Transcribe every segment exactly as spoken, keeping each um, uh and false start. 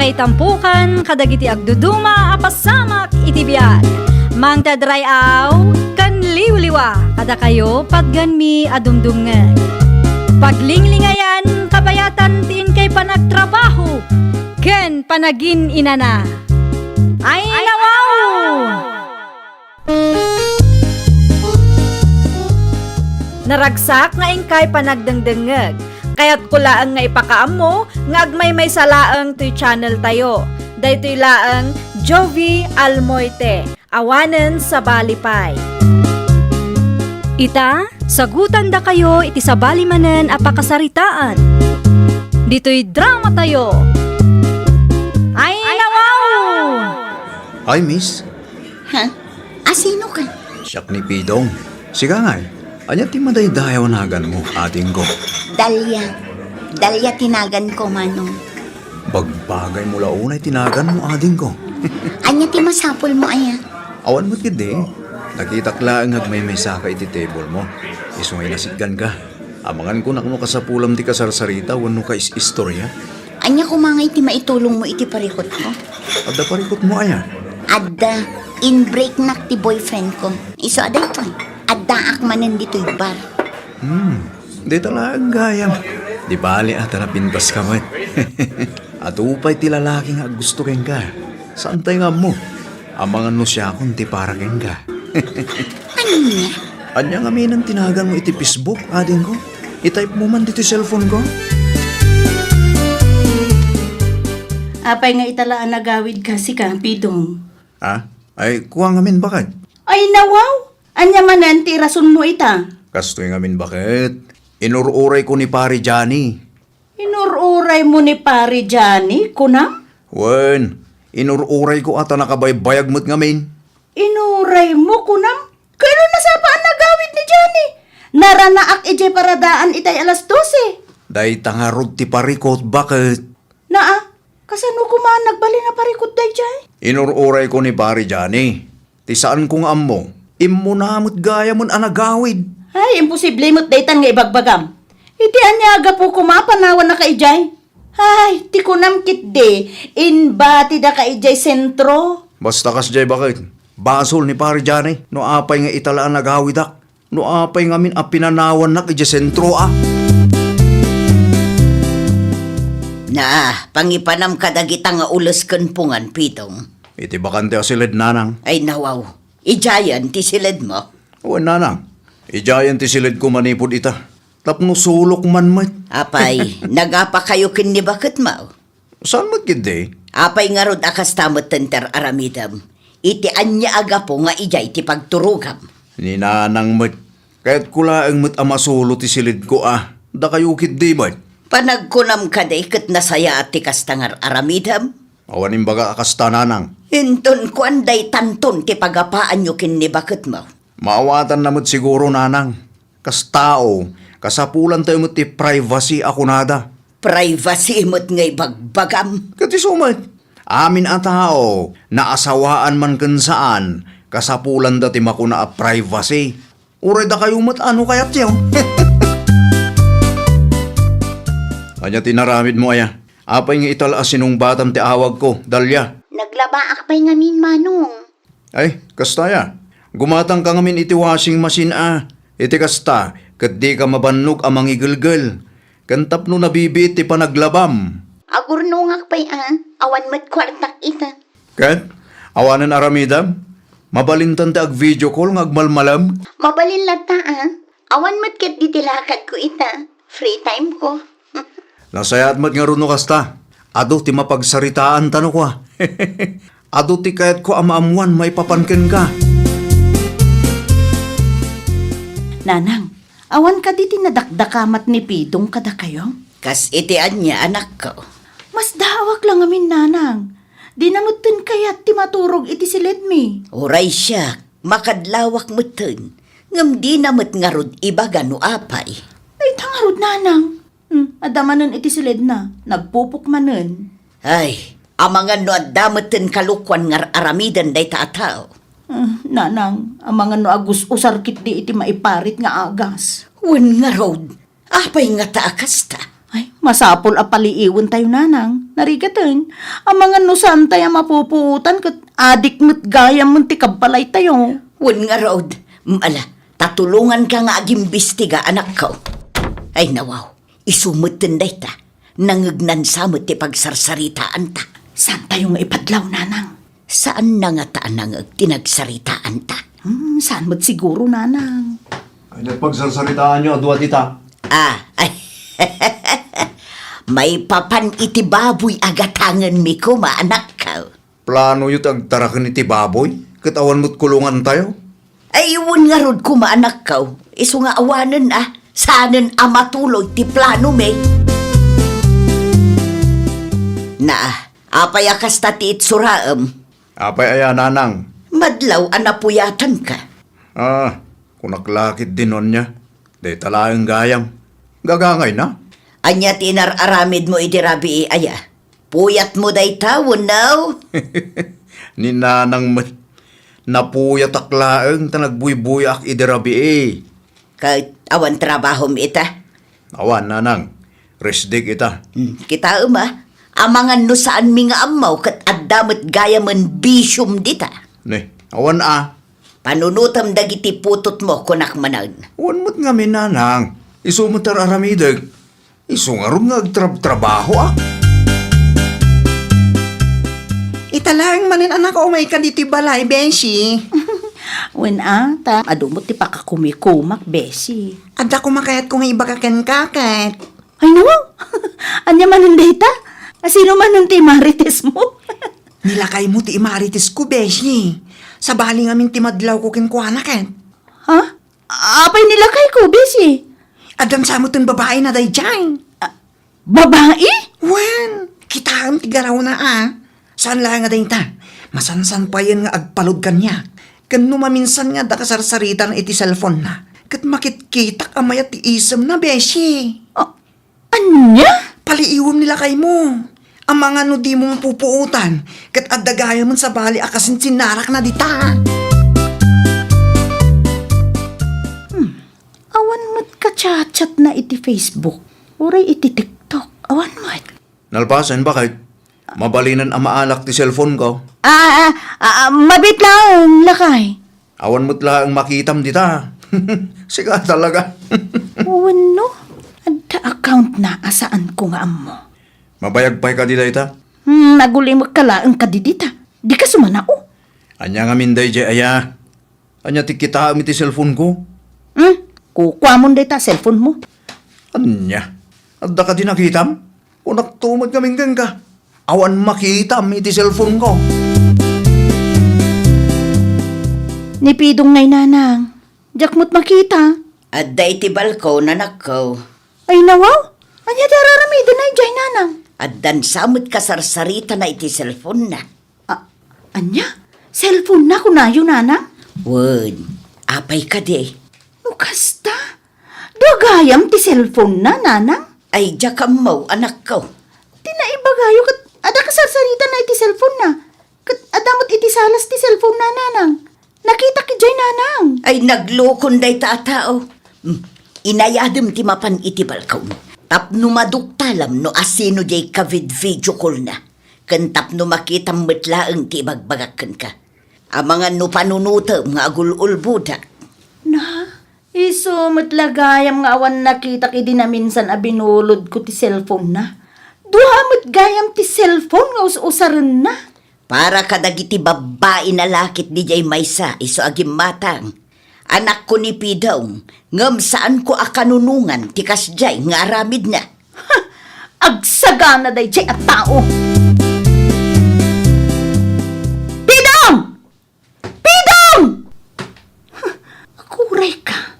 Itampukan kadagiti agduduma a pasamak iti biag. Mangted ray-aw ken liwliwa kadakayo patganmi a dumdumngeg. Paglinglingayan kabayatan ti inkay panagtrabaho ken panagin-inana. Ay, nawaw! Naragsak nga inkay panagdengdengngeg. Kayatko laeng nga ipakaammo nga agmaymaysa laeng toy channel tayo. Daytoy laeng Jovie Almoite, awanen sabali pay. Ita, sagutandakayo iti sabali manen a pakasaritaan. Ditoy drama tayo. Ay, nawaw! Ay, miss, Ha? Asino ka? Siak ni Pidong. Sika ngay, ania ti madaydayaw a naganmo, adingko? Dalia. Dalia ti naganko, Manong. Bagbagaymo la unay ti naganmo, adingko. Ania ti masapulmo aya? Awan met ketdi. Nakitak laeng nga agmaymaysaka iti table mo. Isu nga inasitganka. Amangan kunak no kasapulam ti kasarsarita wenno kais-istoria. Ania koma ngay ti maitulongmo iti parikutko? Adda parikutmo aya? Adda, inbreaknak ti boyfriendko. Isu a daytoy, addaak manen ditoy bar. Hmm, dita laeng gayam. Di bali a ta napintaska met. Adu pay ti lalaki nga aggusto kenka. Saantay nga ammo? Amangan no siakon ti para kenka. Ania? Ania ngamin ti naganmo iti Facebook, adingko? I-type mo man ditoy cellphone ko. Apay nga ita la a nagawidka, sika, Pidong? Ah? Ay, kua ngamin, baket? Ay, nawaw! Ania manen ti irasonmo ita? Kastoy ngamin, baket? Inur-urayko ni Pari Johnny. Inur-uraymo ni Pari Johnny, kunam? Wen, inur-urayko a ta nakabaybayag met ngamin. Inuraymo, kunam? Kaano nasapa a nagawid ni Johnny? Naranaak idiay paradaan itay alas dose. Dayta ngarud ti parikut, baket? Naa, kasano koma nagbalin a parikut daydiay? Inur-urayko ni Pari Johnny. Ti saanko nga ammo, immuna met gayamen a nagawid. Ay, imposible met daytan nga ibagbagam. Iti ania a gapu koma a panawannaka idiay? Ay, ti kunam ketdi, imbatidaka idiay sentro. Basta kasdiay, baket? Basol ni Pari Johnny no apay nga ita la a nagawidak. No apay ngamin a pinanawannak idiay sentro, a? Na, pangipanam kadagita nga ules ken pungan, Pidong. Iti bakante a siled, nanang. Ay, nawaw. Idiayen ti siledmo? Wen, nanang. Idiayen ti siledko manipud ita. Tapno sulok man met. Apay, nagapakayo ken ni baketmo? Saan met ketdi? Apay ngarud a kasta metten ti ar-aramidem? Iti ania a gapu nga idiay ti pagturogam? Ni nanang met, kayatko laeng met a masulo ti silidko a, dakayo ketdi met. Panagkunam kadi ket nasayaat ti kasta nga ar-aramidem? Awan imbaga a kasta, nanang. Inton kuan daytanton ti pagapaanyo ken ni baketmo. Maawatanna met siguro, nanang. Kas tao, kasapulantayo met ti privacy a kunada. Privacy met nga ibagbagam. Ket isu met, amin a tao, naasawaan man ken saan, kasapulanda ti makuna a privacy. Uray dakayo met a no kayatyo. Ania ti inaramidmo aya? Apay nga ita la a sinungbatam ti awagko, Dalia? Naglabaak pay ngamin, Manong. Ay, kasta aya. Gumatangka ngamin iti washing machine a. Iti kasta, ket dika mabannog a mangigelgel. Ken tapno nabibiit ti panaglabam. Agurnongak pay a, awan met kuartak ita. Ket, awanen aramidam? Mabalintan ti ag-video call nga agmalmalem? Mabalin latta a. Awan met ketdi ti lakadko ita. Free time ko. Nasayaat met ngarud no kasta. Adu ti mapagsaritaanta no kua. Adu ti kayatko a maammuan maipapan kenka. Nanang, awan kadi ti nadakdakamat ni Pidong kadakayo? Kas iti ania, anakko? Masdaawak la ngamin, Nanang. Dina metten kayat ti maturog iti siledmi. Uray siak, makadlawak metten. Ngem dina met ngarud ibaga no apay. Dayta ngarud, Nanang. Hmm, adda manen iti siledna, nagpupok manen. Ay, amangan no adda metten kalokuan nga ar-aramiden dayta a tao. Ah, Nanang, amangan no agus-usar ketdi iti maiparit nga agas. Wen ngarud, apay ngata a kasta? Ay, Masapul a paliiwentayo, nanang. Narigaten, amangan no saantay a mapupuotan ket adik met gayam ti kabbalaytayo. Wen ngarud, ala, ta tulonganka nga agimbistiga, anakko. Ay, nawaw, isu metten dayta. Nangegnan sa met ti pagsarsaritaanta. Saantayo nga ipadlaw, nanang? Saanna ngata a nangeg ti nagsaritaanta? Hmm, saan met siguro, nanang? Ay, nagpagsarsaritaanyo a dua dita? Ah, ay. Maipapan iti baboy a gatangenmi koma, anakko. Planoyo ti agtaraken iti baboy, ket awan met kulongantayo? Ay, wen ngarud koma, anakko, isu nga awanen a, saanen a matuloy ti planomi. Na, apay a kasta ti itsuraem? Apay aya, nanang? Madlaw a napuyatanka. Ah, kunak la ketdin no ania. Dayta laeng gayam. Gagangayna? Ania ti inar-aramidmo idi rabii aya? Puyatmo dayta wenno? Ni nanang met. Napuyatak laeng ta nagbuybuyaak idi rabii. Ket awan trabahom ita? Awan, nanang. Rest day-k ita. Hmm, kitaem a. Amangan no saanmi nga ammo ket adda met gayamen bisiom dita. Ne, awan a. Panunotem dagiti putotmo, kunak manen. Wen met ngamin, nanang. Isu met ti ar-aramidek. Isu ngarud nga agtrabtrabahoak. Ita laeng manen, anak, umayka ditoy balay, beshi. Wen a, ta adu met ti pakakumikumak, beshi. Adda koma kayatko nga ibaga kenka ket. Ay, nawaw! Ania manen dayta? A, sino manen ti marites mo? Ni lakaymo ti imaritesko, beshi. Sabali ngamin ti madlawko kenkuana ket. Ha? Apay ni lakayko, beshi? Addan sa metten babaina daydiay. Ah, babai? Wen, kitaem ti garawna a. Saan la nga dayta? Masansan payen nga agpalud kaniak. Ken no maminsan nga adda kasarsaritana iti cellphone-na, ket makitkitak a mayat ti isemna, beshi. Ah, Ania? Paliiwem ni lakaymo. Amangan no dimo mapupuotan, ket adda gayamen sabali a kasinsinnarakna dita. Hmm. Awan met kachatchatna iti Facebook, uray iti TikTok. Awan met. Nalpasen, baket? Mabalinen a maalak ti cellphone-ko. Ah, ah, ah, ah, mabiit laeng, lakay. Awan met laeng makitam dita. Sika talaga. Wenno, adda account-na a saanko nga ammo. Mabayag pay kadi dayta? Hmm, nagulimekka laeng kadi dita. Dika sumanao. Ania ngamin daydiay aya? Ania ti kitaem iti cellphone-ko? Hmm, kukuamon dayta cellphone-mo. Ania? Adda kadi nakitam? Kunakto met ngamin kenka, awan makitam iti cellphone-ko. Ni Pidong ngay, nanang. Diak met makita. Adda iti balkon, anakko. Ay, nawaw? Ania ti ar-aramidenna idiay, nanang? Addan sa met kasarsaritana iti cellphone-na. A-, ania? Cellphone-na kunayo, nanang? Wen, apay kadi? No kasta, dua gayam ti cellphone-na, nanang? Ay, diak ammo, anakko. Ti naibagayo ket adda kasarsaritana iti cellphone-na. Ket adda met iti salas ti cellphone-na, nanang. Nakitak idiay, nanang. Ay, naglokon dayta a tao. Hmm, inayadem ti mapan iti balkon. Tapno maduktalam no asino diay kavid-video call-na. Ken tapno makitam met laeng ti ibagbagak kenka. Amangan no panunotem nga agul-ulbodak. Na, isu met la gayam nga awan nakitak idi naminsan a binulodko ti cellphone-na. Dua met gayam ti cellphone nga us-usarenna. Para kadagiti babbai a lakit didiay maysa, isu a gimmatang. Anakko ni Pidong, ngem saanko a kanunongan ti kasdiay nga aramidna. Ha! Agsagana daydiay a tao! Pidong! Pidong! Ha! Aguray ka.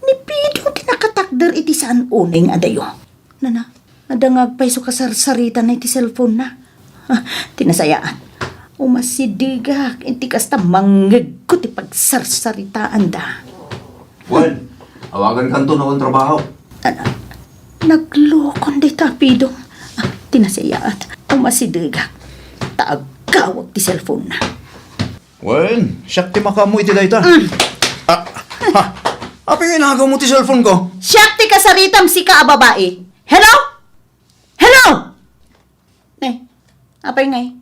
Ni Pidong ti nakatakder iti saan unay nga adayo. Nana, adda nga agpayso kasarsaritana iti cellphone-na. Ah, ti nasayaat. Umasidegak, iti kasta mangngegko ti pagsarsaritaanda. Wen, awagankanto no awan trabaho. Ala, naglokon dayta a Pidong. Ah, ti nasayaat. Umasidegak. Ta aggawak ti cellphone-na. Wen, siak ti makaammo iti dayta. Mm. Ah, ha? Apay nga inagawmo ti cellphone-ko? Siak ti kasaritam, sika a babai. Hello? Apay ngay?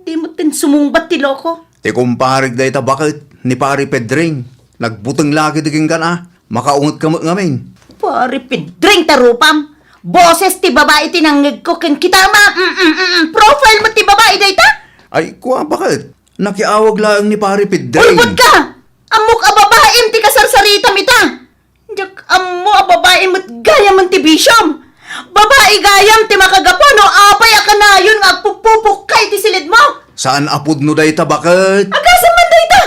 Di met ti sumungbat ti loko. Ti kumparek dayta baket, ni Pari Pedring. Nagbuteng la ketdi kenka a. Makaunget ka met ngamin. Pari Pedring ta rupam. Boses ti babai ti nangngegko ken kita ma, mm, mm, mm, mm, profile met ti babai dayta. Ay, kua baket. Nakiawag laeng ni Pari Pedring. Ulbod ka! Ammok a babaim ti kasarsaritam ita. Diak ammo a babai met gayam ti bisiom. Babai gayam ti makagapu no apay a kanayon nga agpupupukka iti silidmo. Saan a pudno dayta, baket? Agasem man dayta!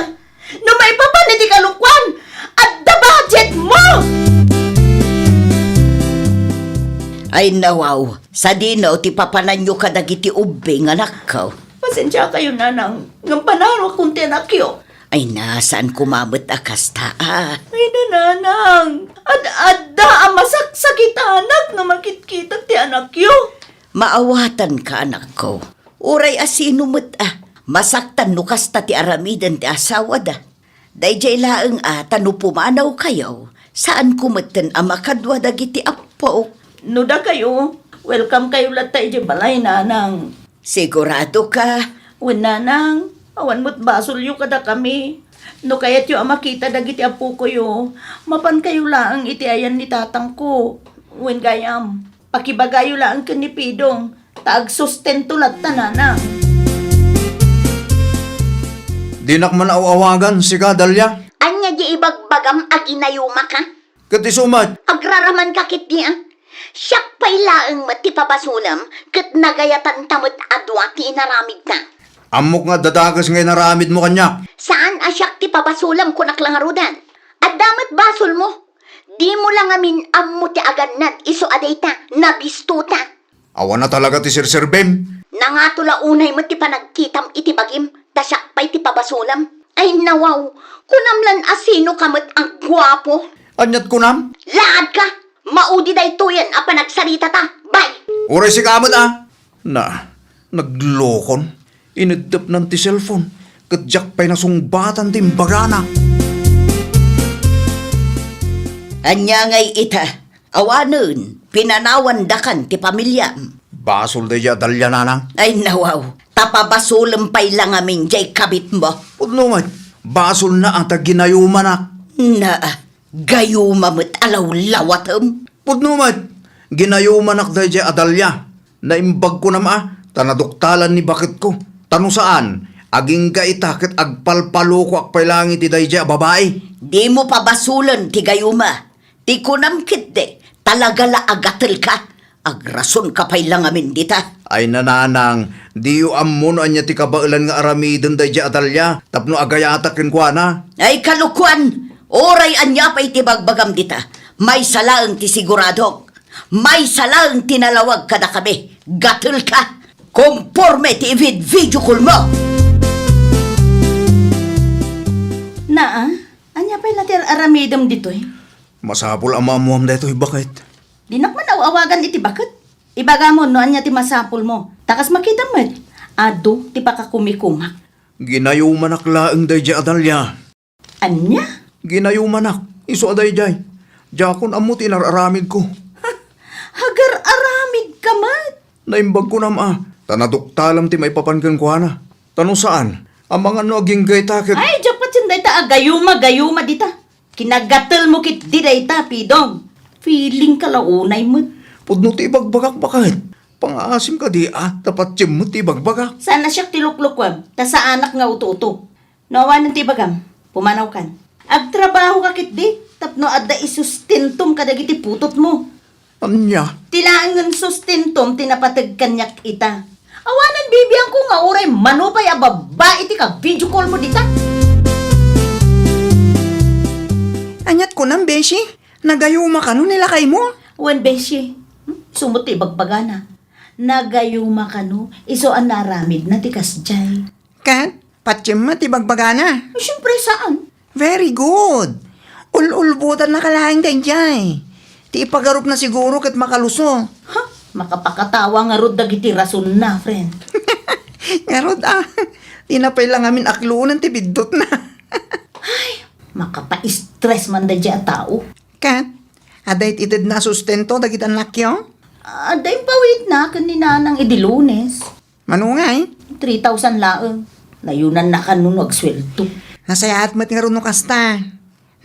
No maipapan iti kalokuan, adda budget mo! Ay, nawaw, sadino ti papananyo kadagiti ubbing, anakko? Pasensiakayo, nanang, ngem pananakon ti anakyo. Ay, saan koma met a kasta, a. Ay, nanang, ad-adda a masaksakitanak no makitkitak ti anakyo. Maawatanka, anakko. Uray a sino met a, masaktan no kasta ti aramiden ti asawada. Daydiay laeng a ta no pumanawkayo, saanko metten a makadua dagiti appok. No dakayo, welcome kayo latta idiay balay, nanang. Siguradoka? Wen, nanang, awan met basolyo kadakami. No kayatyo a makita dagiti appokoyo, mapankayo laeng iti ayan ni tatangko. Wen gayam, pakibagayo laeng ken ni Pidong, ta agsustento latta, nanang. Dinak man aw-awagan, sika, Dalia. Ania di ibagbagam a ginayumaka? Ket isu met. Agraramanka ketdi a. Siak pay laeng met ti pabasolem, ket nagayatanta met a dua ti inaramidta. Ammok nga adda dakes nga inaramidmo kaniak. Saan a siak ti pabasolem, kunak la ngaruden. Adda met basolmo. Dimo la ngamin ammo ti agannad isu a dayta, nabistota. Awan a talaga ti serserbim. Nangato la unay met ti panagkitam iti bagim, ta siak pay ti pabasolem. Ay, nawaw, kunam lan a sinoka met a guapo. Aniat kunam? Laadka! Maudi daytoyen a panagsaritata. Bye! Uray sika met a. Na, naglokon. Ineddepnan ti cellphone, ket diak pay nasungbatan ti imbagana. Ania ngay ita? Awanen, pinanawandakan ti pamiliam. Basol daydiay a Dalia, nanang. Ay, nawaw, ta pabasolem pay la ngamin diay kabitmo. Pudno met, basolna a ta ginayumanak. Na, gayuma met a lawlawatem. Pudno met, ginayumanak daydiay a Dalia. Naimbag kunam a, ta naduktalan ni baketko. Ta no saan, agingga ita ket agpalpalokoak pay laeng iti daydiay a babai. Dimo pabasolen ti gayuma. Ti kunam ketdi, talaga la agatelka. Agrasonka pay la ngamin dita. Ay, nanang, diyo ammo no ania ti kabaelan nga aramiden daydiay a Dalia tapno agayatak kenkuana. Ay, kalokuan! Uray ania pay ti bagbagam dita, maysa laeng ti siguradok. Maysa laeng ti nalawag kadakami. Gatelka! Komporme ti ivid video call mo! Naa, ania pay la ti ar-aramidem ditoy? Masapul a maammuam daytoy, baket. Dinak man aw-awagan iti baket. Ibagam no ania ti masapulmo. Ta kas makitam met, adu ti pakakumikumak. Ginayumanak laeng daydiay a Dalia. Ania? Ginayumanak, isu a daydiay. Diakon ammo ti inar-aramidko. Ha? Agar-aramidka met? Naimbag kunam a, ta naduktalam ti maipapan kenkuana. Ta no saan, amangan no agingga ita ket. Ay, diak patien dayta a gayuma-gayuma dita. Kinagatelmo ketdi dayta, Pidong. Feelingka la unay met. Pudno ti ibagbagak, baket. Pangaasim kadi a, ta patiem met ti ibagbagak. Saan a siak ti luklukuem, ta saanak nga uto-uto. No awanen ti ibagam, pumanawkan. Agtrabahoka ketdi tapno adda isustentom kadagiti putotmo. Ania? Ti laengen sustentom ti napateg kaniak ita. Awanen bibiangko nga uray mano pay a babbai ti ka-video call mo dita. Aniat kunam, beshi? Nagayuma kano ni lakaymo? Wen, beshi. Hmm? Sumot ti ibagbagana. Nagayuma kano isu a naaramidna ti kasdiay. Ket, patiem met ti bagbagana. Ay, siempre, saan? Very good. Ul-ulbodannaka laeng daydiay. Ti ipagarupna siguro ket makaluso. Ha? Makapakatawa ngarud dagiti rasonna, friend. Ngarud, a. Dina pay la ngamin aklonen ti biddutna. Ay, makapa-stress man daydiay a tao. Ket, adda it-itedna a sustento dagiti annakyo? Adda impawitna ken ni Nanang idi Lunes. Mano ngay? Three thousand laeng. Nayunan na kano no agsueldo. Nasayaat met ngarud no kasta.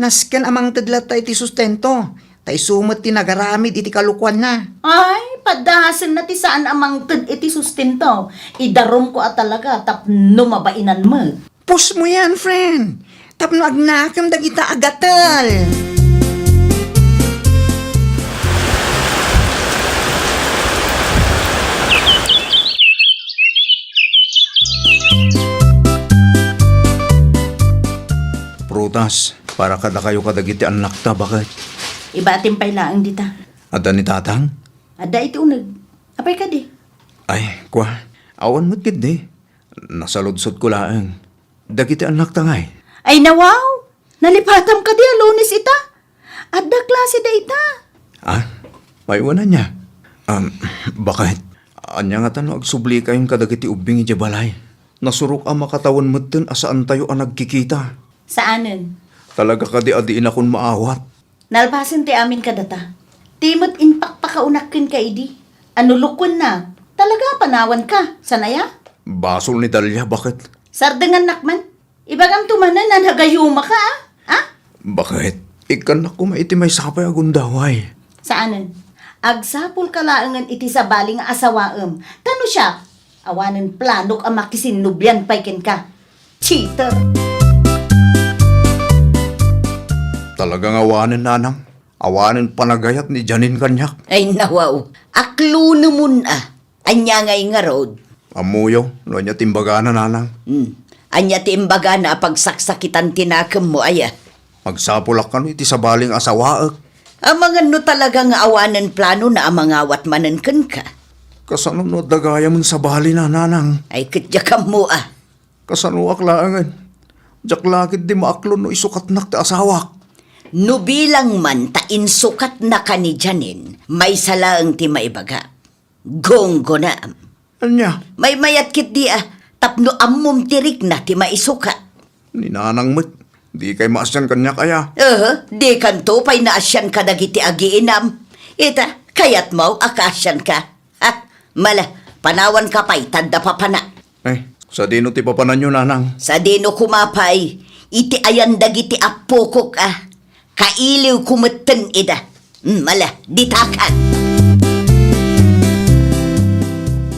Nasken a mangted latta iti sustento, ta isu met ti nagaramid iti kalokoanna. Ay, padasenna ti saan a mangted iti sustento. Idarumko a talaga tapno mabainan met. Pusmo yan, friend. Tapno agnakem dagita a gatel. Prutas, para kadakayo kadagiti annakta, baket. Ibatim pay laeng dita. Adda ni tatang? Adda iti uneg. Apay kadi? Ay, kua. Awan met ketdi. Nasaludsodko laeng. Dagiti annakta ngay? Ay, nawaw! Nalipatam kadi a Lunes ita? Adda klase da ita? Ah, maywan ania? Um, baket, ania ngata no agsublikayon kadagiti ubbing idiay balay? Nasurok a makatawen metten a saantayo a nagkikita. Saanen. Talaga kadi a diinakon maawat? Nalpasen ti amin kadata. Ti met impakpakaunak kenka idi. Ano lukuenna? Talaga, panawanka. Saan aya? Basol ni Dalia, baket. Sardengannak man. Ibagamto manen a nagayumaka, a? Ha? Baket. Ikkannak koma iti maysa pay a gundaway. Saanen. Agsapulka laengen iti sabali nga asawaem. Ta no siak, awanen planok a makisinnublian pay kenka. Cheater! Talaga nga awanen, nanang. Awanen panagayat ni Janine kaniak. Ay, nawaw. Aklunemon a. Ania ngay ngarud? Ammoyo, no ania ti imbagana, nanang. Hmm. Ania ti imbagana a pagsaksakitan ti nakemmo, aya? Agsapulak kano iti sabali nga asawaek. Amangan no talaga nga awanen planona a mangawat manen kenka. Kasano no adda gayamen sabalina, nanang? Ay, ket diak ammo a. Kasanoak laengen? Diak la ketdi maaklon no isukatnak ti asawak. No bilang man ta insukatnaka ni Janine, maysa laeng ti maibaga. Gunggonam. Ania? Maymayat ketdi a, tapno ammom ti rikna ti maisukat. Ni nanang met, dikay maasian kaniak aya? Aha, dikanto pay naasian kadagiti agiinam. Ita, kayatmo a kaasianka. Ha? Mala, panawanka pay, ta adda papanak. Eh, sadino ti papananyo, nanang? Sadino koma pay, iti ayan dagiti appokok a. Kailiwko metten ida. Mm, mala, ditakan.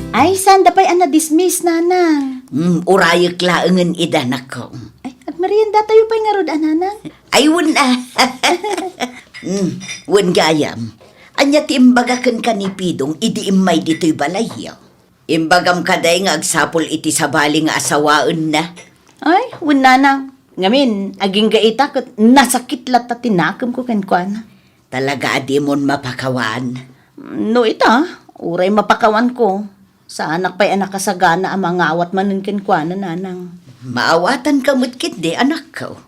Ay, saanda pay a nadismiss, nanang? Mm, urayek laengen ida, nako. Ay, agmeriendatayo pay ngarud a, nanang? Ay, wen a. Mm, wen gayam. Ania ti imbaga kenka ni Pidong idi immay ditoy balayyo? Imbagam kadi nga agsapul iti sabali nga asawaenna. Ay, wen nanang. Ngamin, agingga ita ket nasakit latta ti nakemko kenkuana. Talaga a dimon mapakawan? No ita, uray mapakawanko. Saanak pay a nakasagana a mangawat manen kenkuana, nanang. Maawatanka met ketdi, anakko.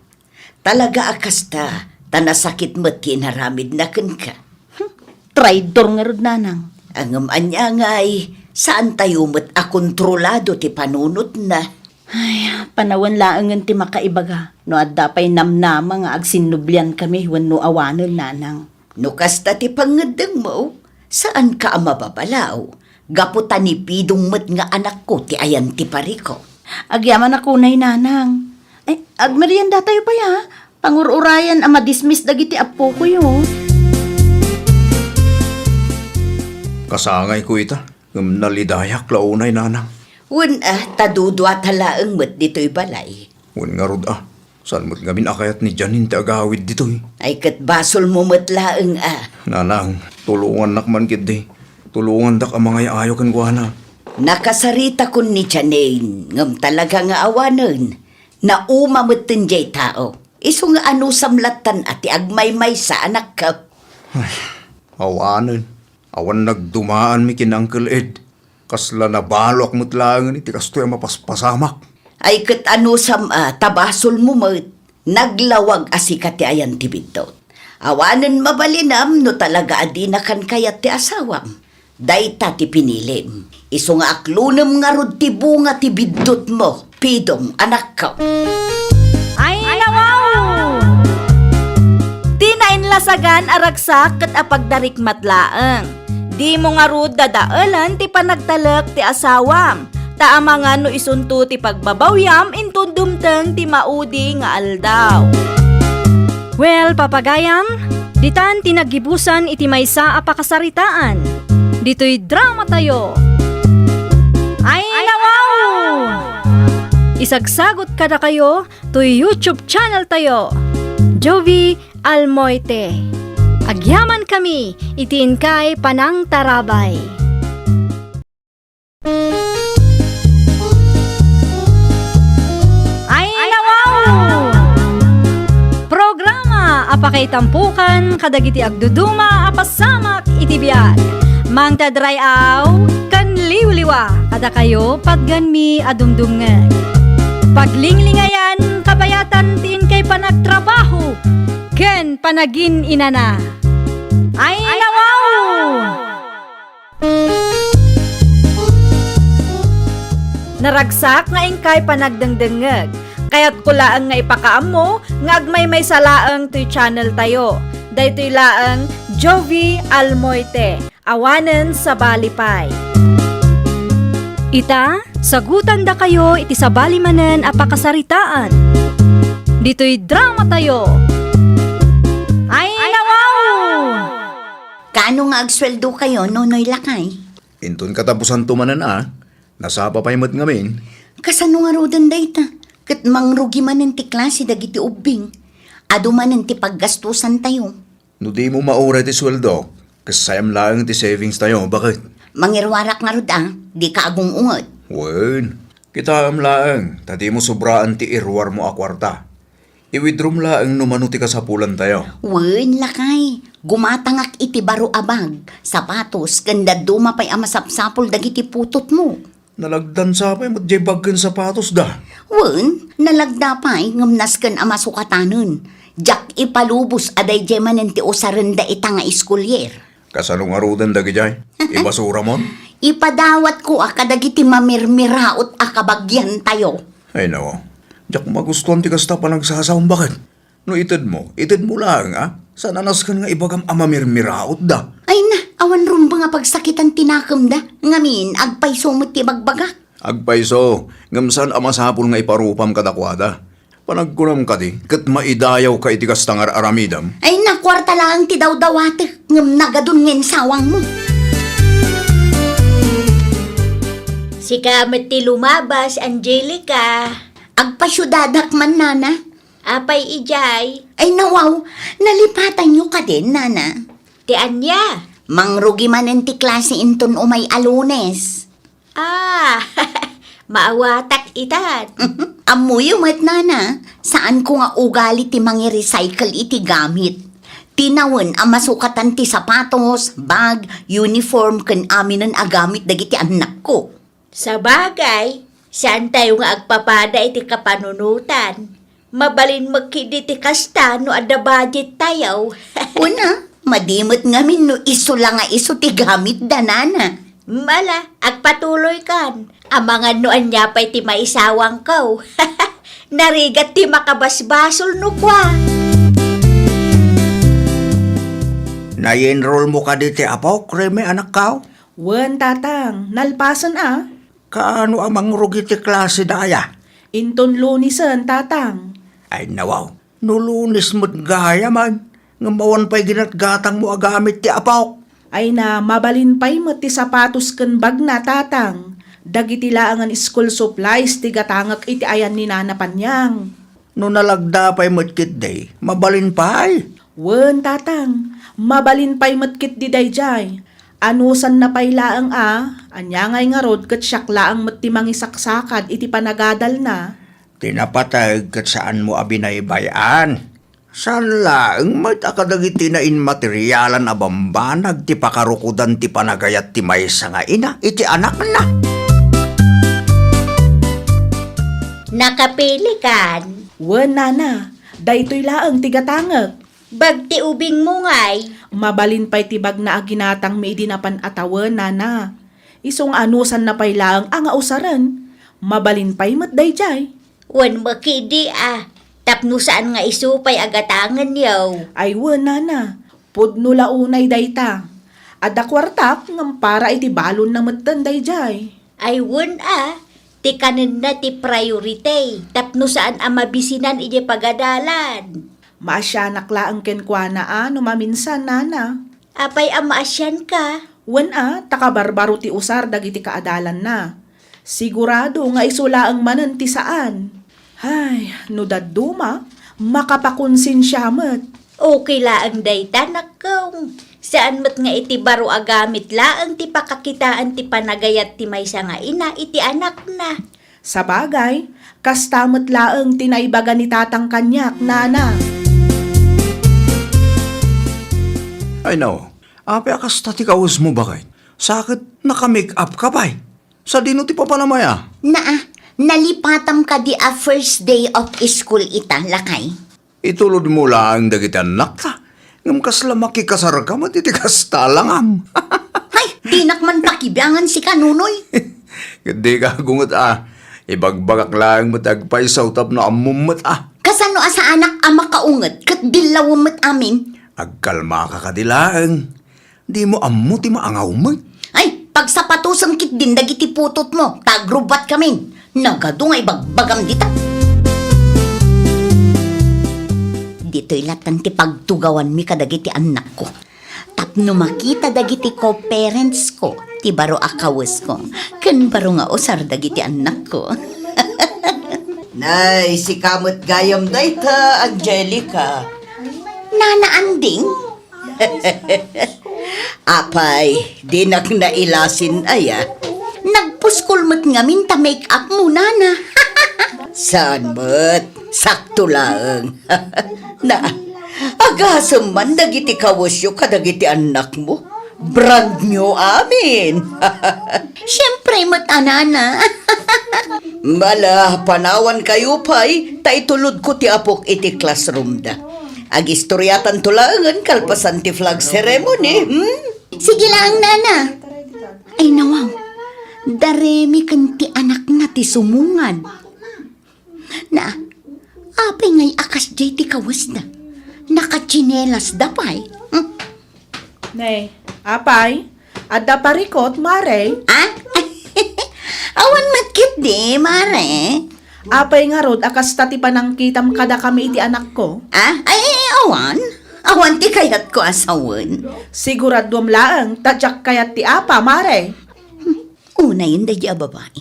Talaga a kasta, ta nasakit met ti inaramidna kenka. Hmm, traidor ngarud, nanang. Ngem ania ngay, saantayo met a kontrolado ti panunotna. Ay, panawen laengen ti makaibaga no adda pay namnama nga agsinnubliankami wenno awanen, nanang. No kasta ti pangngeddengmo, saanka a mababalaw, gapu ta ni Pidong met nga anakko ti ayan ti pariko. Agyamanak unay, nanang. Ay, agmeriendatayo pay a. Pangur-urayan a madismiss dagiti appokoyo. Kasangayko ita, ngem nalidayak la unay, nanang. Wen a, ta duduata laeng met ditoy balay. Wen ngarud a, saan met ngamin a kayat ni Janine ti agawid ditoy? Ay, ket basolmo met laeng a. Nanang, tulongannak man ketdi. Tulongandak a mangay-ayo kenkuana. Nakasaritakon ni Janine, ngem talaga nga awanen. Nauma metten jay tao. Isu nga anusam lattan a ti agmaymaysa, anakko. Ay, awanen. Awan nagdumaanmi ken Uncle Ed. Kasla nabaloak met laengen iti kastoy a mapaspasamak. Ay ket anusam a, ta basolmo met, naglawag a sika ti ayan ti biddut. Awanen mabalinam no talaga a dinakan kayat ti asawam. Dayta ti pinilim. Isu nga aklonem ngarud ti bunga ti biddutmo, Pidong, anakko. Ay, nawaw! Ti nainlasagan a ragsak ket apagdarikmat laeng. Dimo ngarud dadaelen ti panagtalek ti asawam. Ta amangan no isunto ti pagbabawiam inton dumteng ti maudi nga aldaw. Well, papagayam, ditan ti naggibusan iti maysa a pakasaritaan. Ditoy drama tayo. Ay, nawaw! Isagsagot kadakayo toy YouTube channel tayo, Jovie Almoite. Agyaman kami iti inkay panangtarabay. Ay, nawaw! Programa a pakaitampukan kadagiti agduduma a pasamak iti biag. Mangted ray-aw ken liwliwa kadakayo patgenmi a dumdumngeg. Paglinglingayan kabayatan ti inkay panagtrabaho ken panagin-inana. Ay, nawaw! Naragsak nga inkay panagdengdengngeg. Kayatko laeng nga ipakaammo nga agmaymaysa laeng toy channel tayo. Daytoy laeng Jovie Almoite, awanen sabali pay. Ita, sagutandakayo iti sabali manen a pakasaritaan. Ditoy drama tayo. Ay, nawaw! Kaano nga agsueldokayo, Nonoy Lakay? Inton katapusanto manen a, nasapa pay met ngamin. Kasano ngaruden dayta? Ket mangrugi manen ti klase dagiti ubbing. Adu manen ti paggastusantayo. No dimo mauray ti sueldo, kasayam laeng ti savings tayo, baket? Mangiruarak ngarud a, dika agung-unget. Wen, kitaem laeng, ta dimo sobraan ti iruarmo a kuarta. I-withdraw mo laeng no mano ti kasapulantayo. Wen, lakay, gumatangak iti baro a bag, sapatos, ken dadduma pay a masapsapul dagiti putotmo. Nalagdan sa pay met diay bag ken sapatos da. Wen, nalagda pay ngem nasken a masukatanen. Diak ipalubos a daydiay manen ti usarenda ita nga school year. Kasano ngaruden dagidiay? Ibasuramon? Ipadawatko a kadagiti mamirmiraot a kabagiantayo. Ay, nao. Diak magustuan ti kasta a panagsasaom, baket. No itedmo, itedmo laeng, a? Saan a nasken nga ibagam a mamirmiraotda? Ay na, awan rumbeng a pagsakitan ti nakemda. Ngamin, agpayso met ti bagbagak. Agpayso, ngem saan a masapul nga iparupam kadakuada. Panagkunam kadi, ket maidayawka iti kasta nga ar-aramidem? Ay na, kuarta laeng ti dawdawatek, ngem nagadun nga insawangmo. Sika met ti lumabas, Angelica. Agpasiudadak man, nana. Apay idiay? Ay, nawaw, nalipatanyo kadin, nana? Ti ania? Mangrugi manen ti klase inton umay a Lunes. Ah, maawatak itan. Ammoyo met, nana, saanko nga ugali ti mangi-recycle iti gamit. Tinawen a masukatan ti sapatos, bag, uniform, ken aminen a gamit dagiti annakko. Sabagay, saantayo nga agpapada iti kapanunotan. Mabalin met ketdi ti kasta no adda budget tayo. Kuna, madi met ngamin no isu la nga isu ti gamitda, nana. Mala, agpatuloykan. Amangan no ania pay ti maisawangko. Narigat ti makabasbasol no kua. Nai-enroll mo kadi ti apok, Reme, anakko? Wen, tatang, nalpasen a. Kaano a mangrugi ti klaseda aya? Inton Lunesen, tatang. Ay, nawaw, no Lunes met gayam, ngem awan pay ginatgatangmo a gamit ti apok. Ay na, mabalin pay met ti sapatos ken bagna, tatang. Dagiti laengen school supplies ti gatangek iti ayan ni Nana Panyang. No nalagda pay met ketdi, mabalin pay? Wen, tatang, mabalin pay met ketdi daydiay. Anusanna pay laeng a, ania ngay ngarud ket siak laeng met ti mangisaksakad iti panagadalna. Ti napateg ket saanmo a binaybay-an. Saan laeng met a kadagiti nainmaterialan a bambanag ti pakarukodan ti panagayat ti maysa nga ina iti anakna. Nakapilikan? Wen, nana, daytoy laeng ti gatangek. Bag ti ubingmo ngay? Mabalin pay ti bagna a ginatangmi idi napan a tawen, nana. Isu nga anusanna pay laeng a nga usaren. Mabalin pay met daydiay. Wen met ketdi a, tapno saan nga isu pay a gatangenyo. Ay wen, nana. Pudno la unay dayta. Adda kuartak ngem para iti balonna metten daydiay. Ay wen a, Ti kanenna ti priority, tapno saan a mabisinan idiay pagadalan. Maasianak laeng kenkuana a no maminsan, nana. Apay a maasianka? Wen a, ta kabarbaro ti usar dagiti kaadalanna. Sigurado nga isu laeng manen ti saan. Hay, no dadduma, makapakonsensia met. Okay laeng dayta, nakkong. Saan met nga iti baro a gamit laeng ti pakakitaan ti panagayat ti maysa nga ina iti anakna. Sabagay, kasta met laeng ti naibaga ni tatang kaniak, nana. Ay, no. Apay a kasta ti kawesmo, baket? Sa ket naka-make up ka pay. Sadino ti papanam aya? Naa, nalipatam kadi a first day of school ita, lakay. Itulodmo laeng dagiti annakta, ngem kasla makikasarka met iti kasta a langam. Hay, dinak man pakibiangan sika, Nonoy. Ket dika agunget a. Ibagbagak laeng met agpayso tapno ammom met a. Kasano a saanak a makaunget ket dillawem met amin? Agkalmaka kadi laeng. Dimo ammo ti maangaw met. Ay, pagsapatosem ketdin dagiti putotmo, ta agrubbat kamin. Nagadu nga ibagbagam dita. Ditoy latan ti pagtugawanmi kadagiti annakko. Tapno makita dagiti co-parents ko, ti baro a kawesko, ken baro nga usar dagiti annakko. Nay, sika met gayam dayta, Angelica. Nana Anding? Apay, dinak nailasin aya. Nagpuskol met ngamin ta make up mo, nana. Saan met? Sakto laeng. Na, agasem man dagiti kawesyo kadagiti annakmo. Brand new amin. Siempre met a, nana. Mala, panawan kayo pay, ta itulodko ti apok iti classroom da. Agistoriatanto laengen kalpasan ti flag ceremony, hmm? Sige laeng, nana. Ay, nawaw. Da Remy ken ti anakna ti sumungad. Na, apay ngay a kasdiay ti kawesda? Nakatsinelasda pay. Hmm? Ne, apay, adda parikut, mare? Ah? Awan met ketdi, mare. Apay ngarud a kasta ti panangkitam kadakami iti anakko? Ah? Ay, awan. Awan ti kayatko a sawen. Siguraduam laeng ta diak kayat ti apa, mare. Unayen daydi a babai.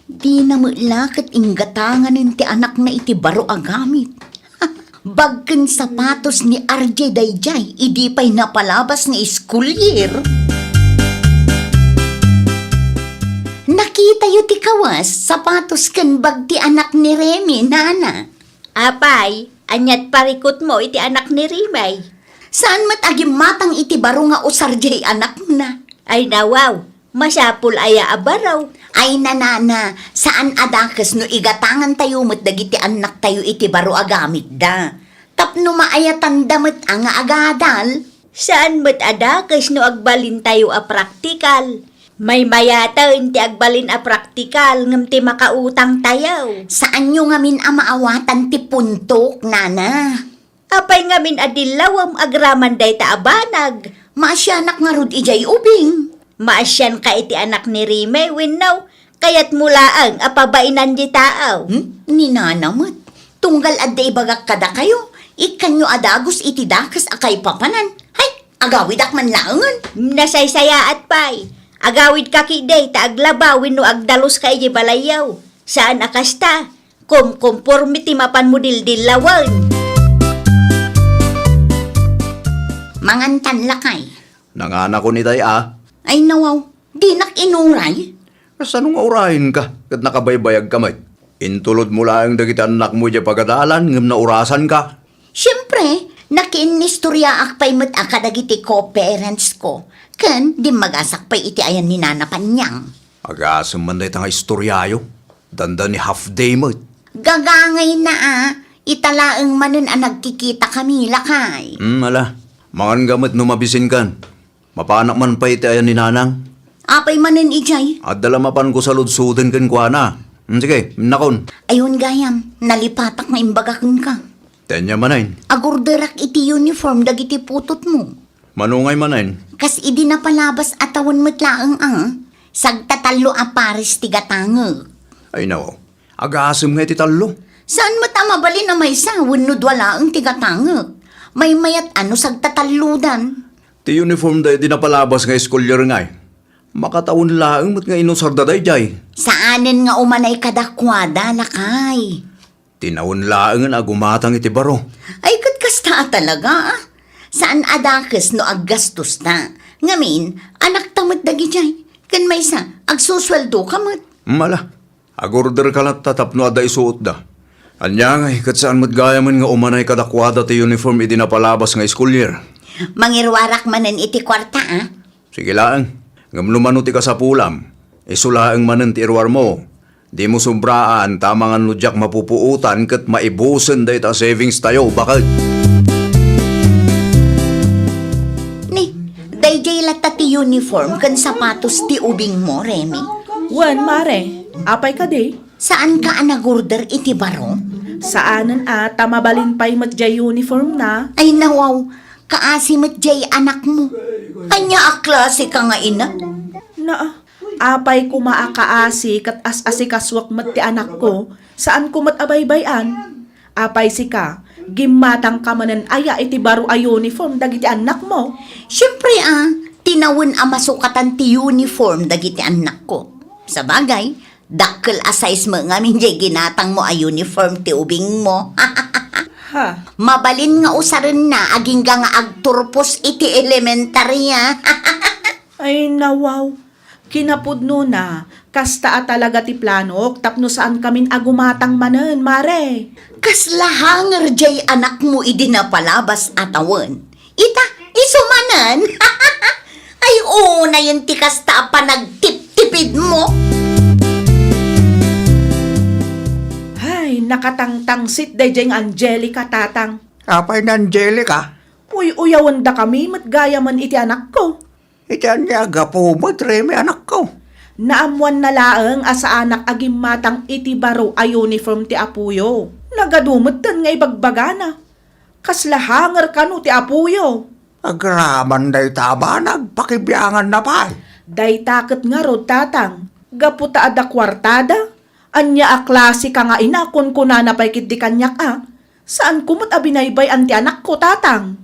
Dina met la ket inggatanganen ti anakna iti baro a gamit. Bag ken sapatos ni R J daydiay idi pay napalabas nga school year. Nakitayo ti kawas, sapatos ken bag ti anak ni Remy, nana. Apay, aniat parikutmo iti anak ni Remy? Saan met a gimmatang iti baro nga usar diay anakna. Ay, nawaw, masapul aya a baro? Ay, nanana, saan a dakes no igatangantayo met dagiti annaktayo iti baro a gamitda. Tapno maayatanda met a nga agadal. Saan met a dakes no agbalintayo a praktikal. Maymayaten ti agbalin a praktikal ngem ti makautangtayo. Saanyo ngamin a maawatan ti puntok, nana. Apay ngamin a dillawem agraman dayta a banag? Maasianak ngarud idiay ubing. Maasianka iti anak ni Rime wenno kayatmo laeng a pabainan ti tao? Hmm? Ni nana met. Tunggal adda ibagak kadakayo, ikkanyo a dagus iti dakes a kaipapanan. Hay, agawidak man laengen. Nasaysayaat pay. Agawidka ketdi ta aglaba wenno agdaluska idiay balayyo. Saan a kasta. Kumkumporme ti mapanmo dildillawen. Mangantan, lakay. Nanganakon itay a. Ay, nawaw, dinak inuray. Kasano nga urayenka ket nakabaybayagka met? Intulodmo laeng dagiti annakmo idiay pagadalan ngem naurasanka. Siempre, nakiinnistoriaak pay met a kadagiti co-parents ko, ken dimmagasak pay iti ayan ni Nana Panyang. Agasem man dayta nga istoriayo. Dandani half day met. Gagangayna a, ita laeng manen a nagkikitakami, lakay. Hmm, ala. Manganga met no mabisinkan. Mapanak man pay iti ayan ni Nanang. Apay manen idiay? Adda la mapanko saludsoden kenkuana. Hmm, sige, innakon. Ayon gayam, nalipatak nga imbaga kenka. Ania manen? Agorderak iti uniform dagiti putotmo. Mano ngay manen? Kas idi napalabas a tawen met laeng a. Sagtatallo a pares ti gatangek. Ay, nawaw. Agasem nga iti tallo. Saan met a mabalin a maysa wenno dua laeng ti gatangek? Maymayat a no sagtatallodan. Ti uniform da idi napalabas nga school year ngay. Makatawen laeng met nga inusarda daydiay. Saanen nga umanay kadakuada, lakay. Tinawen laengen a gumatang iti baro. Ay, ket kasta a talaga, ah. Saan a dakes no aggastosta. Ngamin, anakta met dagidiay. Ken maysa, agsusueldoka met. Mala, agorderka latta tapno adda isuotda. Ania ngay, ket saan met gayamen nga umanay kadakuada ti uniform idi napalabas nga school year. Mangiruarak manen iti kuarta, ah. Sige laeng, ngem no mano ti kasapulam, isu laeng manen ti iruarmo. Dimo sobraan, ta amangan no diak mapupuotan ket maibusen dayta a savings tayo, baket. Ni, daydiay latta ti uniform ken sapatos ti ubingmo, Remy? Wen, mare. Apay kadi? Saanka a nagorder iti baro? Saanen a, ta mabalin pay met diay uniformna. Ay, nawaw, kaasi met diay anakmo. Ania a klase ka nga ina? Naa, apay koma a kaasi ket as-asikasuak met ti anakko, saanko met a baybay-an. Apay sika, gimmatangka manen aya iti baro a uniform dagiti annakmo? Siempre a, tinawen a masukatan ti uniform dagiti annakko. Sabagay, dakkel a size met ngamin diay ginatangmo a uniform ti ubingmo. Ha? Mabalin nga usarenna agingga nga agturpos iti elementarya. Ay, nawaw. Kinapudnona, kasta a talaga ti planok tapno saankamin a gumatang manen, mare. Kasla hanger diay anakmo idi napalabas a tawen. Ita, isu manen. Ay, unayen ti kasta a panagtiptipidmo. Ay, nakatangtangsit daydiay nga Angelica, tatang. Apay ni Angelica? Uy-uyawendakami met gayamen iti anakko. Iti ania a gapu met, Remy, anakko? Naammoanna laeng a saanak a gimmatang iti baro a uniform ti apoyo. Nagadu metten nga ibagbagana. Kasla hanger kano ti apoyo? Agraman dayta a banag, pakibianganna pay. Dayta ket ngarud, tatang, gapu ta adda kuartada. Ania a klase ka nga ina, kunkunana pay ketdi kaniak a, saanko met a binaybay-an ti anakko, tatang.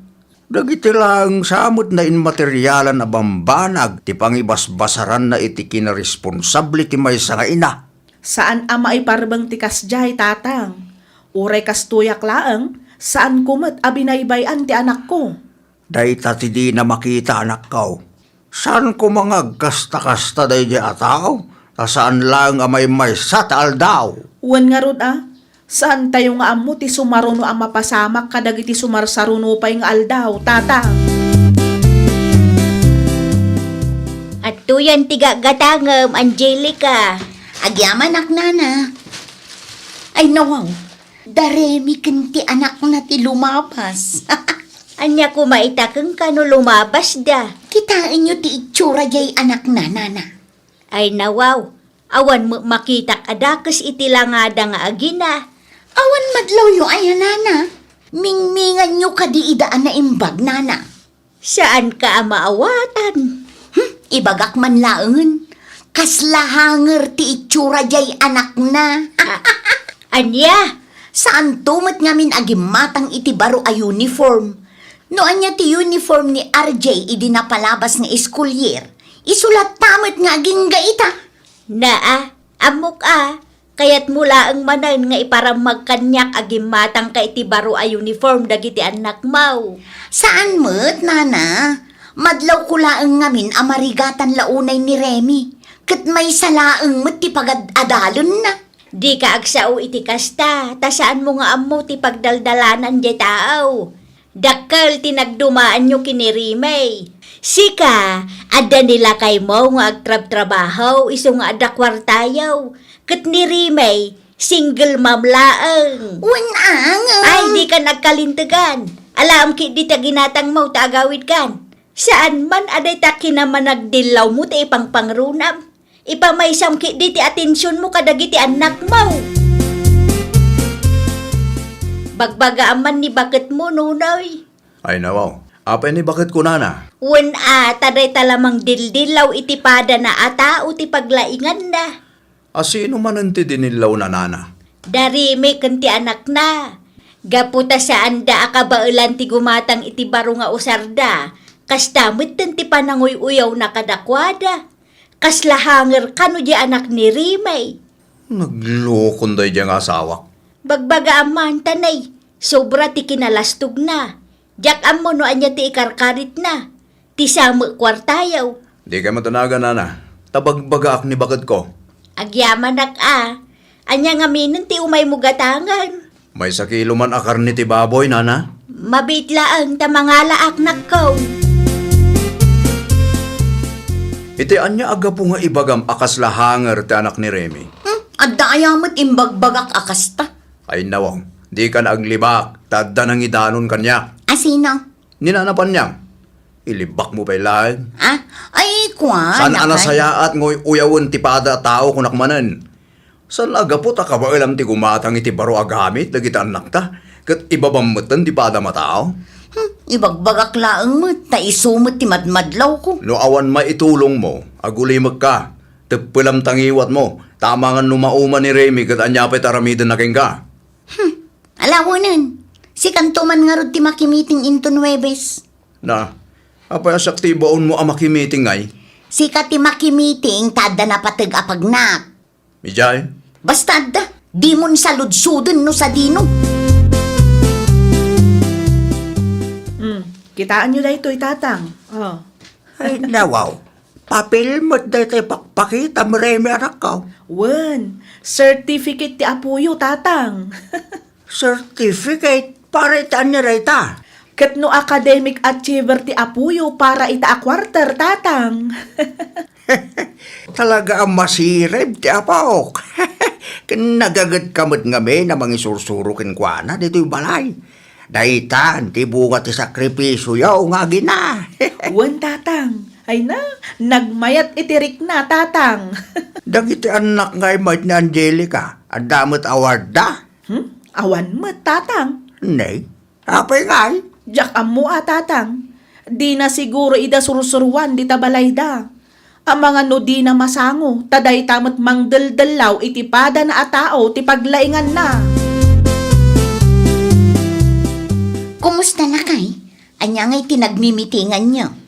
Dagiti laeng sa met nainmaterialan a bambanag ti pangibasbasaranna iti kinaresponsable ti maysa nga ina. Saan a maiparbeng ti kasdiay, tatang. Uray kastoyak laeng, saanko met a binaybay-an ti anakko. Dayta ti dina makita, anakko. Saan koma nga agkasta-kasta daydiay a tao, ta saan laeng a maymaysa ti aldaw. Wen ngarud a, saantayo nga ammo ti sumaruno a mapasamak kadagiti sumarsaruno pay nga aldaw, tatang. Adtoyan ti gagatangem, Angelica. Agyamanak, nana. Ay, nawaw. Da Remy ken ti anakna ti lumabas. Ania koma ita kenka no lumabasda? Kitaenyo ti itsura diay anakna, nana. Ay, nawaw, awan met makitak a dakes iti langada nga agina. Awan madlawyo aya, nana? Mingminganyo kadi ida a naimbag, nana. Saanka a maawatan. Hmm, ibagak man laengen. Kasla hanger ti itsura diay anakna. A-, ania? Saanto met ngamin a gimmatang iti baro a uniform. No ania ti uniform ni R J idi napalabas nga school year, isu latta met nga agingga ita. Naa, ammok a, kayatmo laeng manen nga iparammag kaniak a gimmatangka iti baro a uniform dagiti annakmo. Saan met, nana. Madlawko laeng ngamin a marigatan la unay ni Remy, ket maysa laeng met ti pagad-adalenna. Dika agsao iti kasta, ta saanmo nga ammo ti pagdaldalanan diay tao. Dakkel ti nagdumaanyo ken ni Remy. Sika, adda ni lakaymo nga agtrabtrabaho isu nga adda kuartayo, ket ni Remy, single mom laeng. Wen a, ngem. Ay, dika nagkalintegan. Alaem ketdi ti ginatangmo ta agawidkan. Saan man a dayta kinamanagdillawmo ti ipangpangrunam. Ipamaysam ketdi ti atensionmo kadagiti annakmo. Bagbagaam man ni baketmo, Nonoy. Ay, nawaw. Apay ni baketko, nana? Wen a, ta dayta la mangdildillaw iti padana a tao ti paglainganna. Asino manen ti dinillawna, nana? Da Remy ken ti anakna. Gapu ta saanda a kabaelan ti gumatang iti baro nga usarda, kasta metten ti pananguy-uyawna kadakuada. Kasla hanger kano diay anak ni Remy. Naglokon daydiay nga asawak. Bagbagaam man, tanay, sobra ti kinalastogna. Diak ammo no ania ti ikarkaritna. Ti sa met kuartayo. Dikay matanagan, nana. Ta bagbagaak ni bakedko. Agyamanak a. Ania ngaminen ti umaymo gatangen? Maysa kilo man a karne ti baboy, nana. Mabiit laeng ta mangalaak, nakko. Iti ania a gapu nga ibagam a kasla hanger ti anak ni Remy? Hmm, adda aya met imbagbagak a kasta? Ay, nawang, dika naaglibak, ta adda nangidanon kaniak. Asino? Ni Nana Panyang. Ilibakmo pay laeng. Ah? Ay, kuan, saan a nasayaat nga uyawen ti pada a tao, kunak manen. Saan a gapu ta kabaelam ti gumatang iti baro a gamit dagiti annakta, ket ibabam metten ti padam a tao? Hmm, ibagbagak laeng met, ta isu met ti madmadlawko. No awan maitulongmo, agulimekka. Teppelam ta ngiwatmo, ta amangan no mauma ni Remy ket ania pay ti aramidenna kenka. Hmm, alawenen, sikanto man ngarud ti makimiting inton Huwebes. Na, apay a siak ti ibaonmo a makimiting, ngay? Sika ti makimiting ta adda napateg a pagnak. Idiay? Basta adda, dimon saludsoden no sadino. Hmm, kitaenyo daytoy, Tatang. Oh. Ay, nawaw. Papel met daytoy pakpakitam, Remy, anakko. Wen, certificate ti apoyo, Tatang. Certificate? Para iti ania dayta? Ket no academic achiever ti apoyo, para ita a quarter, Tatang. Talaga a masirib ti apok. Ken nagagetka met ngamin a mangisursuro kenkuana ditoy balay. Daytan ti bunga ti sakripisioyo nga agina. Wen, Tatang. Ay na, nagmayat iti rikna, Tatang. Dagiti annak ngay met ni Angelica, adda met awardda? Hmm? Awan met, Tatang. Ne? Apay ngay? Diak ammo a, Tatang. Dina siguro ida sursuruan dita balayda. Amangan no dina masango, ta dayta met mangdeldellaw iti padana a tao ti paglainganna. Kumusta, nakay? Ania ngay ti nagmimitinganyo?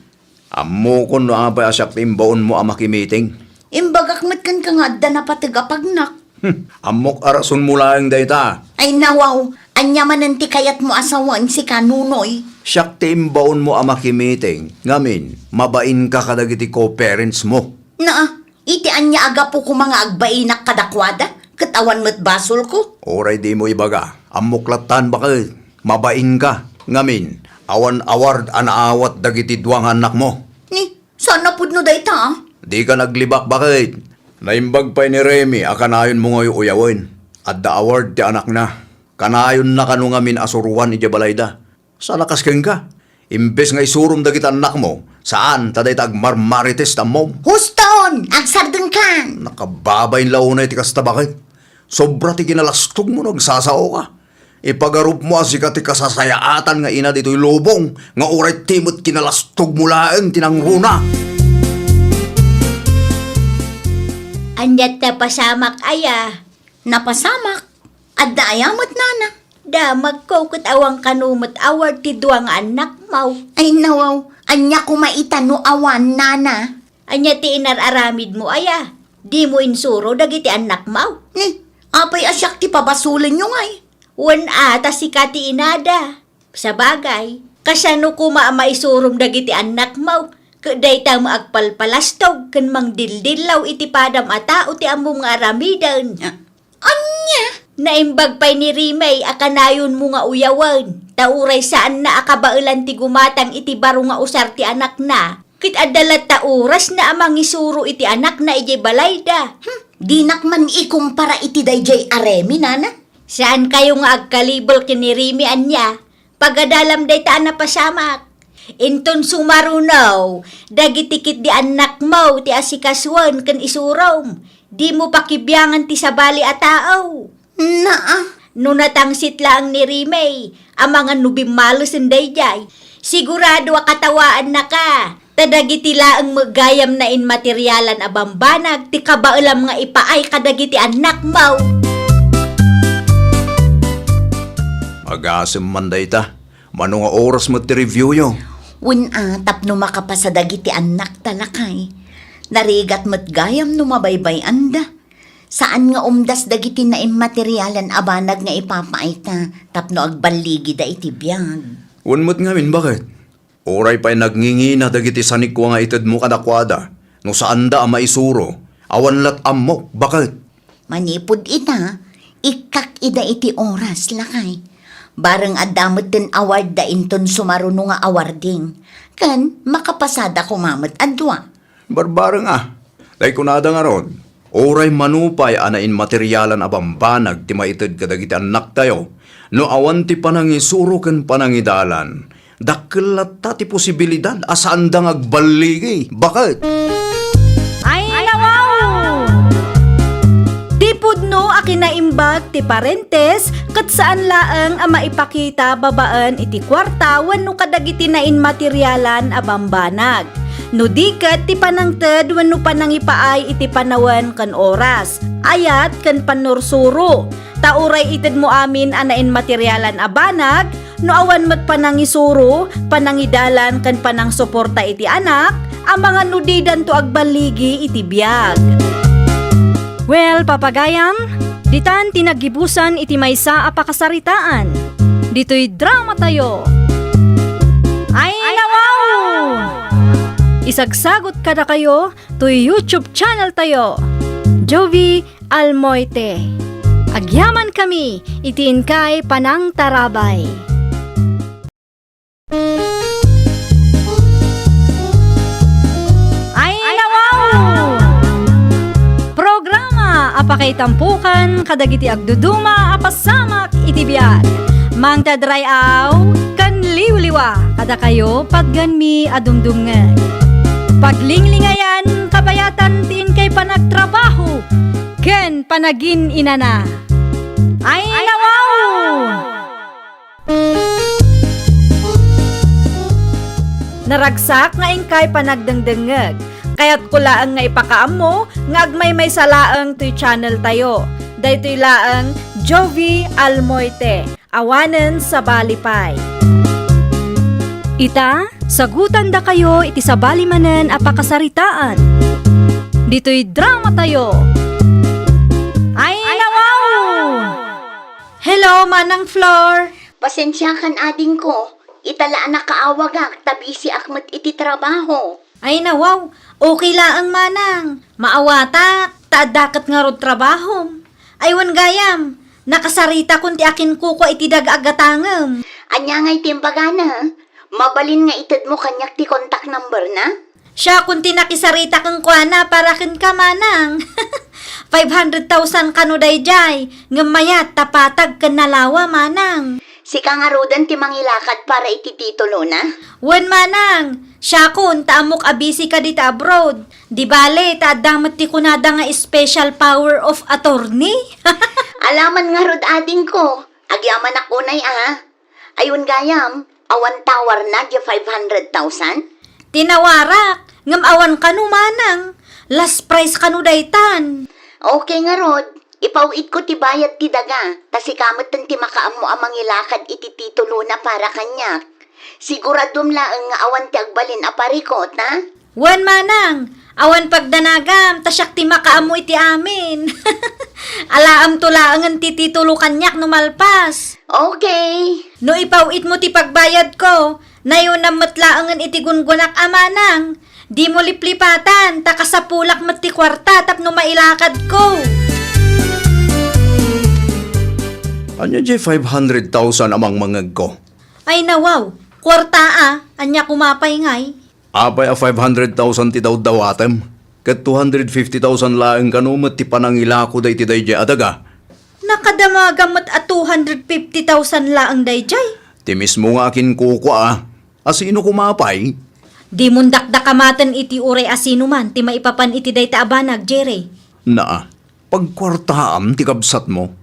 Ammokon no apay a siak ti imbaonmo a makimiting. Imbagak met kenka nga adda napateg a pagnak. Hmm, ammok a rasonmo laeng dayta. Ay, nawaw, ania manen ti kayatmo a sawen, sika, Nonoy? Siak ti imbaonmo a makimiting, ngamin, mabainka kadagiti co-parentsmo. Naa, iti ania a gapu koma nga agbainak kadakuada, ket awan met basolko? Uray dimo ibaga, ammok lattan, baket. Mabainka, ngamin, awan award a naawat dagiti dua nga annakmo. Ni, saan a pudno dayta, a? Dika naglibak, baket. Naimbag pay ni Remy a kanayonmo nga uyawen. Adda award ti anakna. Kanayonna kano ngamin a suroan idiay balayda. Saan a kas kenka? Imbes nga isurom dagiti annakmo, saan, ta dayta agmarmarites ti ammom. Huston! Agsardengkan! Nakababain la unay ti kasta, baket. Sobra ti kinalastogmo no agsasaoka. Ipagarupmo a sika ti kasasayaatan nga ina ditoy lubong, nga uray ti met kinalastogmo laeng ti nangruna. Ania ti napasamak aya? Napasamak? Adda aya met, nana? Damagko ket awan kano met award ti dua nga annakmo. Ay, nawaw, ania koma ita no awan, nana? Ania ti inar-aramidmo aya? Dimo insuro dagiti annakmo? Ni, apay a siak ti pabasolenyo ngay? Wen a, ta sika ti inada. Sabagay, kasano koma a maisurom dagiti annakmo, ket dayta met agpalpalastog ken mangdildillaw iti padam a tao ti ammom nga aramiden? Ah, ania? Naimbag pay ni Remy a kanayonmo nga uyawen, ta uray saanna a kabaelan ti gumatang iti baro nga usar ti anakna, ket adda latta orasna a mangisuro iti anakna idiay balayda. Hmm, dinak man ikumpara iti daydiay a Remy, nana. Saankayo nga agkalibel ken ni Remy, ania? Pagadalam dayta a napasamak. Inton sumaruno, dagiti ketdi annakmo ti asikasuen ken isurom. Dimo pakibiangan ti sabali a tao. Naa. No natangsit laeng ni Remy, amangan no bimmalesen daydiay. Sigurado a katawaannaka, Ta dagiti laeng met gayam nainmaterialan a bambanag ti kabaelam nga ipaay kadagiti annakmo. Agasem man dayta. Mano nga oras met ti review-yo? Wen a, tapno makapasa dagiti annakta, lakay. Narigat met gayam no mabaybay-anda. Saan nga umdas dagiti nainmaterialan a banag nga ipapaayta tapno agballigida iti biag. Wen met ngamin, baket? Uray pay nagngingina dagiti sanikua nga itedmo kadakuada, no saanda a maisuro, awan lat ammok, baket? Manipud ita, ikkak ida iti oras, lakay. Bareng adda metten award da inton sumaruno nga awarding. Ken makapasada koma met a dua. Barbareng a. Tay kunada ngarud, uray mano pay a nainmaterialan a bambanag ti maited kadagiti annaktayo, no awan ti panangisuro ken panangidalan, dakkel latta ti posibilidad a saanda nga agballigi. Baket? Ay, nawaw! Ti pudno a kinaimbag ti parentes ket saan laeng a maipakita babaen iti kuarta wenno kadagiti nainmaterialan a bambanag. No di ket ti panangted wenno panangipaay iti panawen ken oras, ayat ken pannursuro. Ta uray itedmo amin a nainmaterialan a banag, no awan met panangisuro, panangidalan ken panangsuporta iti anak, amangan no didanto agballigi iti biag. Well, papagayam, ditan ti naggibusan iti maysa a pakasaritaan. Ditoy dramatayo. Ay, nawaw! Isagsagot kadakayo toy YouTube channel tayo, Jovi Almoite. Agyaman kami iti inkay panangtarabay. Ay, nawaw! Programa a pakaitampukan kadagiti agduduma a pasamak iti biag. Mangted ray-aw ken liwliwa kadakayo patgenmi a dumdumngeg. Paglinglingayan, kabayatan ti inkay panagtrabaho ken panagin-inana. Ay, nawaw! Naragsak nga inkay panagdengdengngeg. Kayatko laeng nga ipakaammo nga agmaymaysa laeng toy channel tayo. Daytoy laeng Jovi Almoite, awanen sabali pay. Ita, sagutandakayo iti sabali manen a pakasaritaan. Ditoy dramatayo. Ay, nawaw! Hello, Manang Flor! Pasensiakan, adingko. Ita la a nakaawagak ta bisiak met iti trabaho. Ay, nawaw. Okay laeng, Manang. Maawatak, ta adda ket ngarud trabahom. Ay, wen gayam, nakasaritakon ti akinkukua iti daga a gatangem. Ania ngay ti imbagana? Mabalin nga itedmo kaniak ti contact number na? Siakon ti nakisarita kenkuana para kenka, Manang. Five hundred thousand kano daydiay, ngem mayat ta patag ken nalawa, Manang. Sika ngaruden ti mangilakad para iti titulona? Wen, Manang. Siakon, ta ammok a busy ka dita abroad. Di bale, ta adda met ti kunada nga special power of attorney. Alaman ngarud, adingko. Agyamanak unay, a. Ay, wen gayam, awan tawarna diay five hundred thousand? Tinawarak, ngem awan kano, Manang. Last price kano daytan. Okay ngarud, ipaw-itko ti bayad ti daga, ta sika metten ti makaammo a mangilakad iti titulona para kaniak. Siguradom laeng nga awan ti agbalin a parikot, a? Wen, Manang, awan pagdanagam, ta siak ti makaammo iti amin. Alaamto laengen ti titulo kaniak no malpas. Okay. No ipaw-itmo ti pagbayadko, nayonam met laengen iti gungunak a, Manang. Dimo liplipatan, ta kasapulak met ti kuarta tapno mailakadko. Ania diay five hundred thousand a mangmangegko? Ay, nawaw, kuarta a, ania koma pay ngay? Apay a five hundred thousand ti dawdawatem, ket two hundred fifty thousand laeng kano met ti panangilako dayta daydiay a daga? Nakadamagam met a two hundred fifty thousand laeng daydiay. Ti mismo nga akinkukua, a. Asino koma pay? Dimon dakdakamaten iti uray asinoman ti maipapan iti dayta a banag, Jerry. Naa, pagkuartaam ti kabsatmo.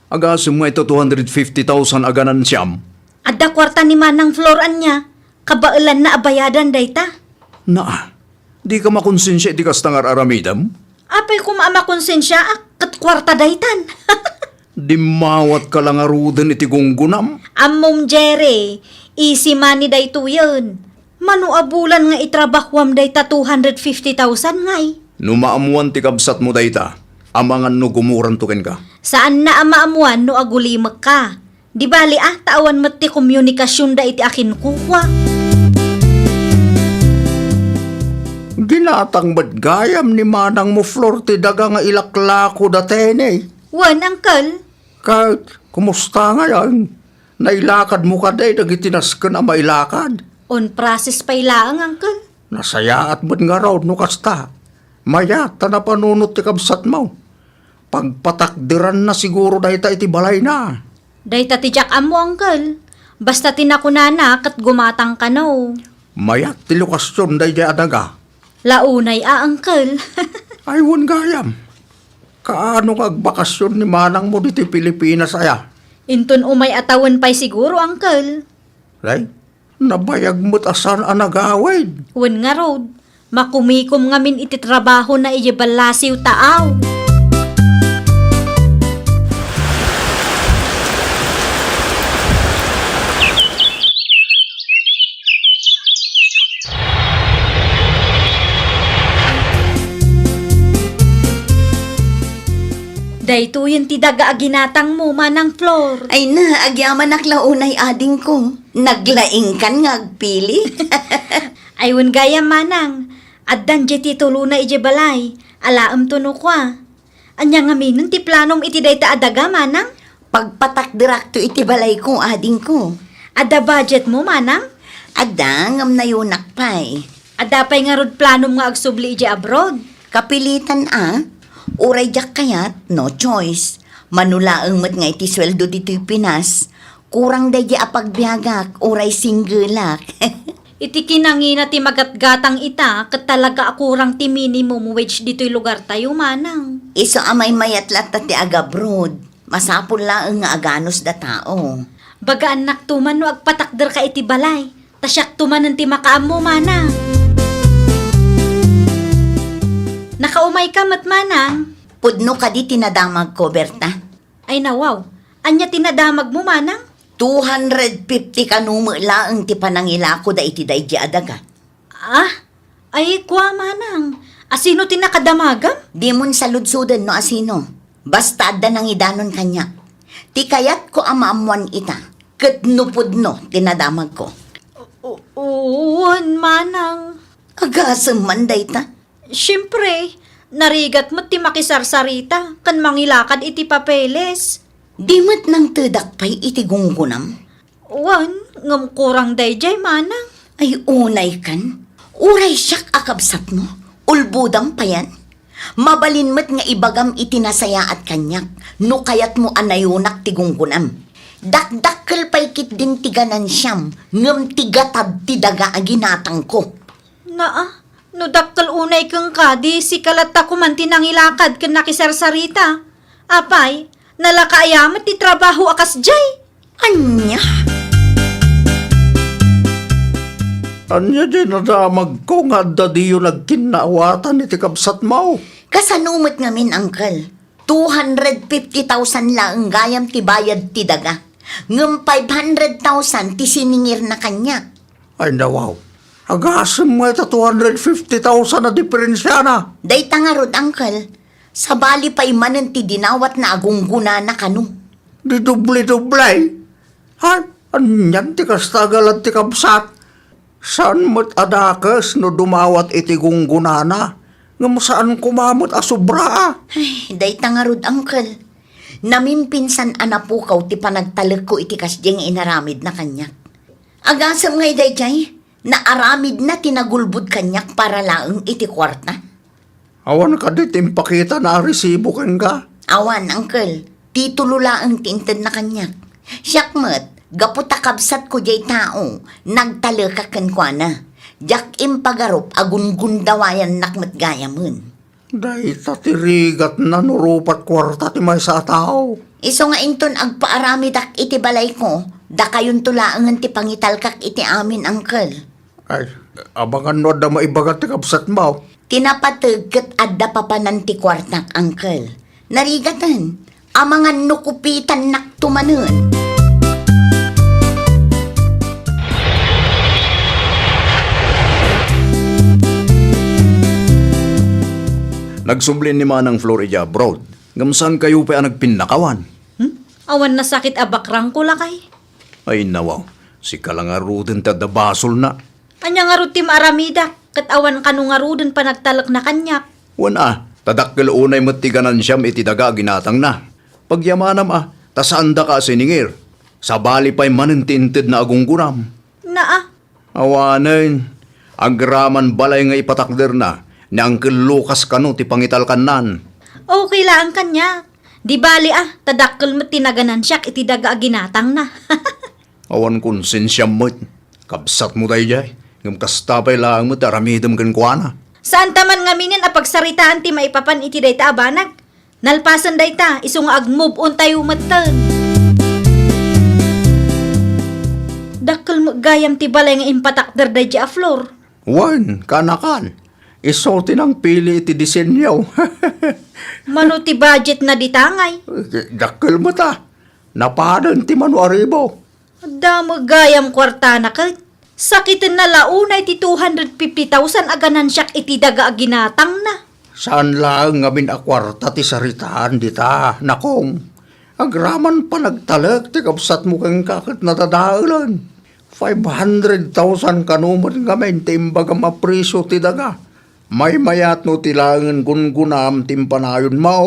Agasem nga ita two hundred fifty thousand a ganansiam. Adda kuarta ni Manang Flor ania, kabaelanna a bayadan dayta. Naa, dika makonsensia iti kasta nga ar-aramidem? Apay koma a makonsensiaak ket kuarta daytan? Dimmawatka la ngaruden iti gunggonam? Ammom, Jerry, easy money daytoyen. Mano a bulan nga itrabahoam dayta two hundred fifty thousand ngay? No maammoan ti kabsatmo dayta, amangan no gumuranto kenka. Saanna a maammoan no agulimekka. Di bali a, ta awan met ti komunikasionda iti akinkukua. Ginatang met gayam ni manangmo, Flor, ti daga nga ilaklakoda, Tene. Wen, Uncle. Ket, kumusta ngayon? Nailakadmo kadi dagiti nasken a mailakad? On process pay laeng, Uncle. Nasayaat met ngarud no kasta. Mayat ta napanunot ti kabsatmo. Pagpatakderanna siguro dayta iti balayna. Dayta ti diak ammo, Uncle. Basta ti nakunana ket gumatang kano. Mayat ti lokasion daydiay a daga. La unay a, Uncle. Ay, wen gayam. Kaano nga agbakasyon ni manangmo ditoy Pilipinas aya? Inton umay a tawen pay siguro, Uncle. Ay, nabayag met a saan a nagawid. Wen ngarud, makumikom ngamin iti trabahona idiay ballasiw taaw. Daytoyen ti daga a ginatangmo, Manang Flor. Ay na, agyamanak la unay, adingko. Naglaingkan nga agpili. Ay, wen gayam, Manang. Addan diay titulona idiay balay. Alaemto no kua. Ania ngaminen ti planom iti dayta a daga, Manang? Pagpatakderakto iti balayko, adingko. Adda budgetmo, Manang? Adda, ngem nayunak pay. Adda pay ngarud planom nga agsubli idiay abroad? Kapilitan a. Uray diak kayat, no choice. Mano laeng met nga iti sueldo ditoy Pinas, kurang daydiay a pagbiagak, uray singgelak. Iti kinangina ti magatgatang ita, ket talaga a kurang ti minimum wage ditoy lugartayo, Manang. Isu a maymayat latta ti agabroad. Masapul laeng nga aganusda tao. Bagaannakto man no agpatakderka iti balay, ta siakto manen ti makaammo, Manang. Nakaumayka met, Manang. Pudno kadi ti nadamagko, Berta? Ay, nawaw. Ania ti nadamagmo, Manang? Two hundred fifty kano met laeng ti panangilakoda iti daydiay a daga. Ah? Ay, kua, Manang. Asino ti nakadamagam? Dimon saludsoden no asino. Basta adda nangidanon kaniak. Ti kayatko a maammoan ita, ket no pudno ti nadamagko. U-, u-, wen, Manang. Agasem man dayta. Siempre, narigat met ti makisarsarita ken mangilakad iti papeles. Di met nangtedak pay iti gunggonam? Wen, ngem kurang daydiay, Manang. Ay, unay kan. Uray siak a kabsatmo, ulbodam payen. Mabalin met nga ibagam iti nasayaat kaniak no kayatmo a nayunak ti gunggonam. Dakdakkel pay ketdin ti ganansiam, ngem ti gatad ti daga a ginatangko. Naa, no dakkel unay kenka, di sika latta koman ti nangilakad ken nakisarsarita. Apay, nalaka aya met ti trabaho a kasdiay? Ania? Ania diay nadamagko nga adda diyo nagkinnaawatan iti kabsatmo? Kasano met ngamin, Uncle? Two hundred fifty thousand laeng gayam ti bayad ti daga. Ngem five hundred thousand ti siningirna kaniak. Ay, nawaw. Agasem nga ita two hundred fifty thousand a diferensiana. Dayta ngarud, Uncle. Sabali pay manen ti dinawatna a gunggonana kano. Di doble-doble? Ha? Anian ti kasta a galad ti kabsat? Saan met a dakes no dumawat iti gunggonana, ngem saan koma met a sobra a. Ay, dayta ngarud, Uncle. Namimpinsan a napukaw ti panagtalekko iti kasdiay nga inaramidna kaniak. Agasem ngay daydiay, naaramidna ti nagulbod kaniak para laeng iti kuarta. Awan kadi ti impakitana a resibo kenka? Awan, Uncle. Titulo laeng ti intedna kaniak. Siak met, gapu ta kabsatko diay tao, nagtalekak kenkuana. Diak impagarup a gungundawayannak met gayamen. Dayta ti rigatna no rupat kuarta ti maysa a tao. Isu nga inton agpaaramidak iti balayko, dakayonto laengen ti pangitalkak iti amin, Uncle. Ay, Amangan no adda maibaga ti kabsatmo. Ti napateg ket adda papanan ti kuartak, uncle. Narigaten, amangan no kupitannakto manen. Nagsubli ni Manang Flor idiay abroad, ngem saan kayo pay a nagpinnakawan? Hmm? Awan nasakit a bakrangko, lakay? Ay, nawaw. Sika la ngaruden ti adda basolna. Ania ngarud ti maaramidak, ket awan kano ngaruden panagtalekna kaniak? Wen a, ta dakkel unay met ti ganansiam iti daga a ginatangna. Pagyamanam a, ta saandaka a siningir. Sabali pay manen ti intedna a gunggonam. Naa. Awanen, agraman balay nga ipatakderna, ni Uncle Lucas kano ti pangitalkannan. Okay laeng kaniak. Di bali a, ta dakkel met ti naganansiak iti daga a ginatangna. Awan konsensiam met. Kabsatmo daydiay, ngem kasta pay laeng met ti aramidem kenkuana. Saanta man ngaminen a pagsaritaan ti maipapan iti dayta a banag. Nalpasen dayta, isu nga ag-move on tayo metten. Dakkel met gayam ti balay nga impatakder daydiay a Flor. Wen, kaanakan. Isu ti nangpili iti disenyo. Mano ti budgetna dita ngay? Dakkel met a. Napadan ti mano a ribo. Adda met gayam kuartana ket sakitenna la unay ti two hundred fifty thousand a ganansiak iti daga a ginatangna. Saan laeng ngamin a kuarta ti saritaan dita, nakong. Agraman panagtalek ti kabsatmo kenka ket nadadaelen. Five hundred thousand kano met ngamin ti imbagam a presio ti daga. Maymayat no ti laengen gunggonam ti impanayonmo.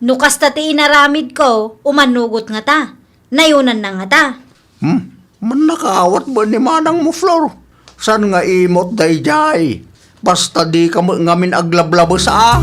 No kasta ti inaramidko, umanugot ngata. Nayonanna ngata. Hmm? Mannakaawat met ni manangmo, Flor. Saan nga imot daydiay? Basta dika met ngamin aglablabes a.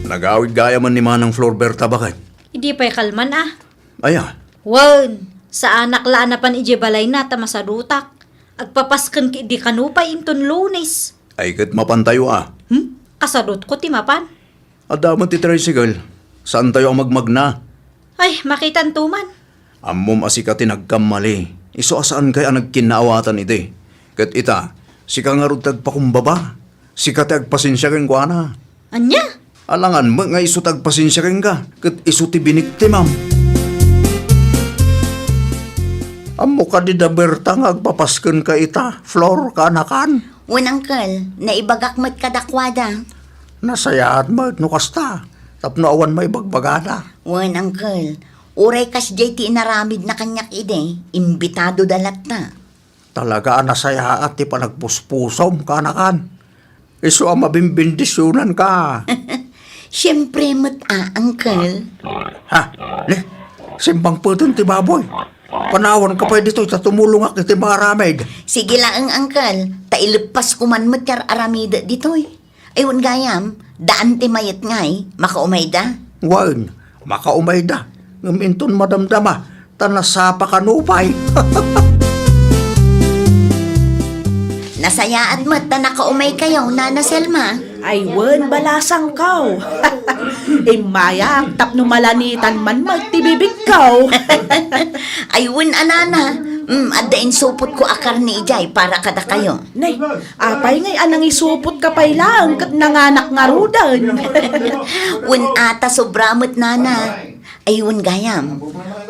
Nagawid gayam ni Manang Flor Berta, baket? Idi pay kalman a. Aya? Wen, saanak la a napan idiay balayna ta masadutak. Agpapasken ketdi kano pay inton Lunes. Ay, ket mapantayo a. Hmm? Kasadutko ti mapan. Adda met ti tricycle. Saantayo a magmagna. Ay, makitanto man. Ammom a sika ti nagkammali. Isu a saankay a nagkinnaawatan idi. Ket ita, sika ngarud ti agpakumbaba. Sika ti agpasensia kenkuana. Ania? Alangan met nga isu ti agpasensia kenka, ket isu ti biniktimam. Ammo kadi da Berta nga agpapaskenka ita, Flor, kaanakan? Wen, Uncle, naibagak met kadakuada. Nasayaat met no kasta, tapno awan maibagbagada. Wen, Uncle, uray kasdiay ti inaramidna kaniak idi, imbitadoda latta. Talaga a nasayaat ti panagpuspusom, kaanakan. Isu a mabimbendisionanka. Siempre met a, Uncle. Ha? Ne? Simbangpeten ti baboy. Panawanka pay ditoy ta tumulongak iti maaramid. Sige laeng, Uncle. Ta ileppasko man met ti ar-aramidek ditoy. Ay, wen gayam, daan ti mayat ngay, makaumayda? Wen, makaumayda. Ngem inton madamdama, ta nasapa kano pay. Nasayaat met ta nakaumaykayo, Nana Selma. Ay, wen, balasangko. Immayak tapno malanitan man met ti bibigko. Ay, wen a, Nana. Mm, adda insupotko a karne idiay para kadakayo. Nay, apay ngay a nangisupotka pay laeng ket nanganak ngaruden? Wen a, ta sobra met, Nana. Ay, wen gayam.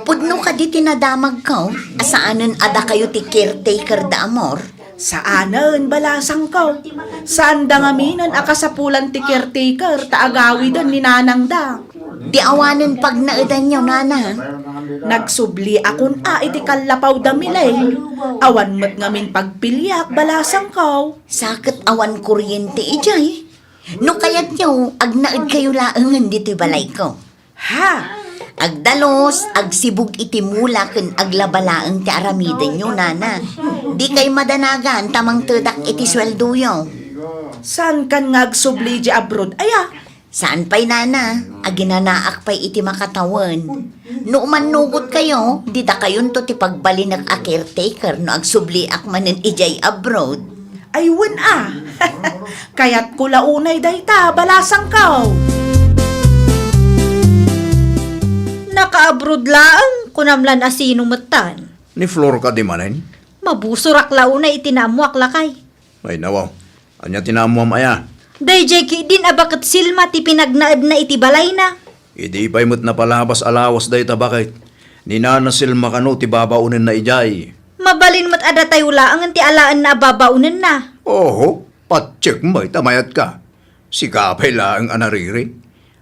Pudno kadi ti nadamagko a saanen a dakayo ti caretaker da Amor? Saanen, balasangko. Saanda ngaminen a kasapulan ti caretaker ta agawiden ni nanangda. Di awanen pagnaedanyo, Nana. Nagsubliakon a iti kallapaw da Mileng. Awan met ngamin pagpiliak, balasangko. Sa ket awan kuryente idiay. No kayatyo, agnaedkayo laengen ditoy balayko. Ha? Agdalus, agsibug iti mula ken aglaba laeng ti aramidenyo, Nana. Dikay madanagan ta mangtedak iti sueldoyo. Saankan nga agsubli idiay abroad aya? Saan pay, Nana, aginanaak pay iti makatawen. No umannugotkayo, didakayonto ti pagbalinek a caretaker no agsubliak manen idiay abroad. Ay, wen a. Kayatko la unay dayta, balasangko. Naka-abroad laeng, kunam lan a sino metten. Ni Flor kadi manen? Mabusorak la unay iti naammoak, lakay. Ay, nawaw. Ania ti naammoam aya? Daydiay ketdin a baket Selma ti pinagnaedna iti balayna. Idi pay met napalabas a lawas dayta baket, ni Nana Selma kano ti babaonenna idiay. Mabalin met a datayo laengen ti alaenna a babaonenna. Oho, patiek met a mayatka. Sika pay laeng a nariri.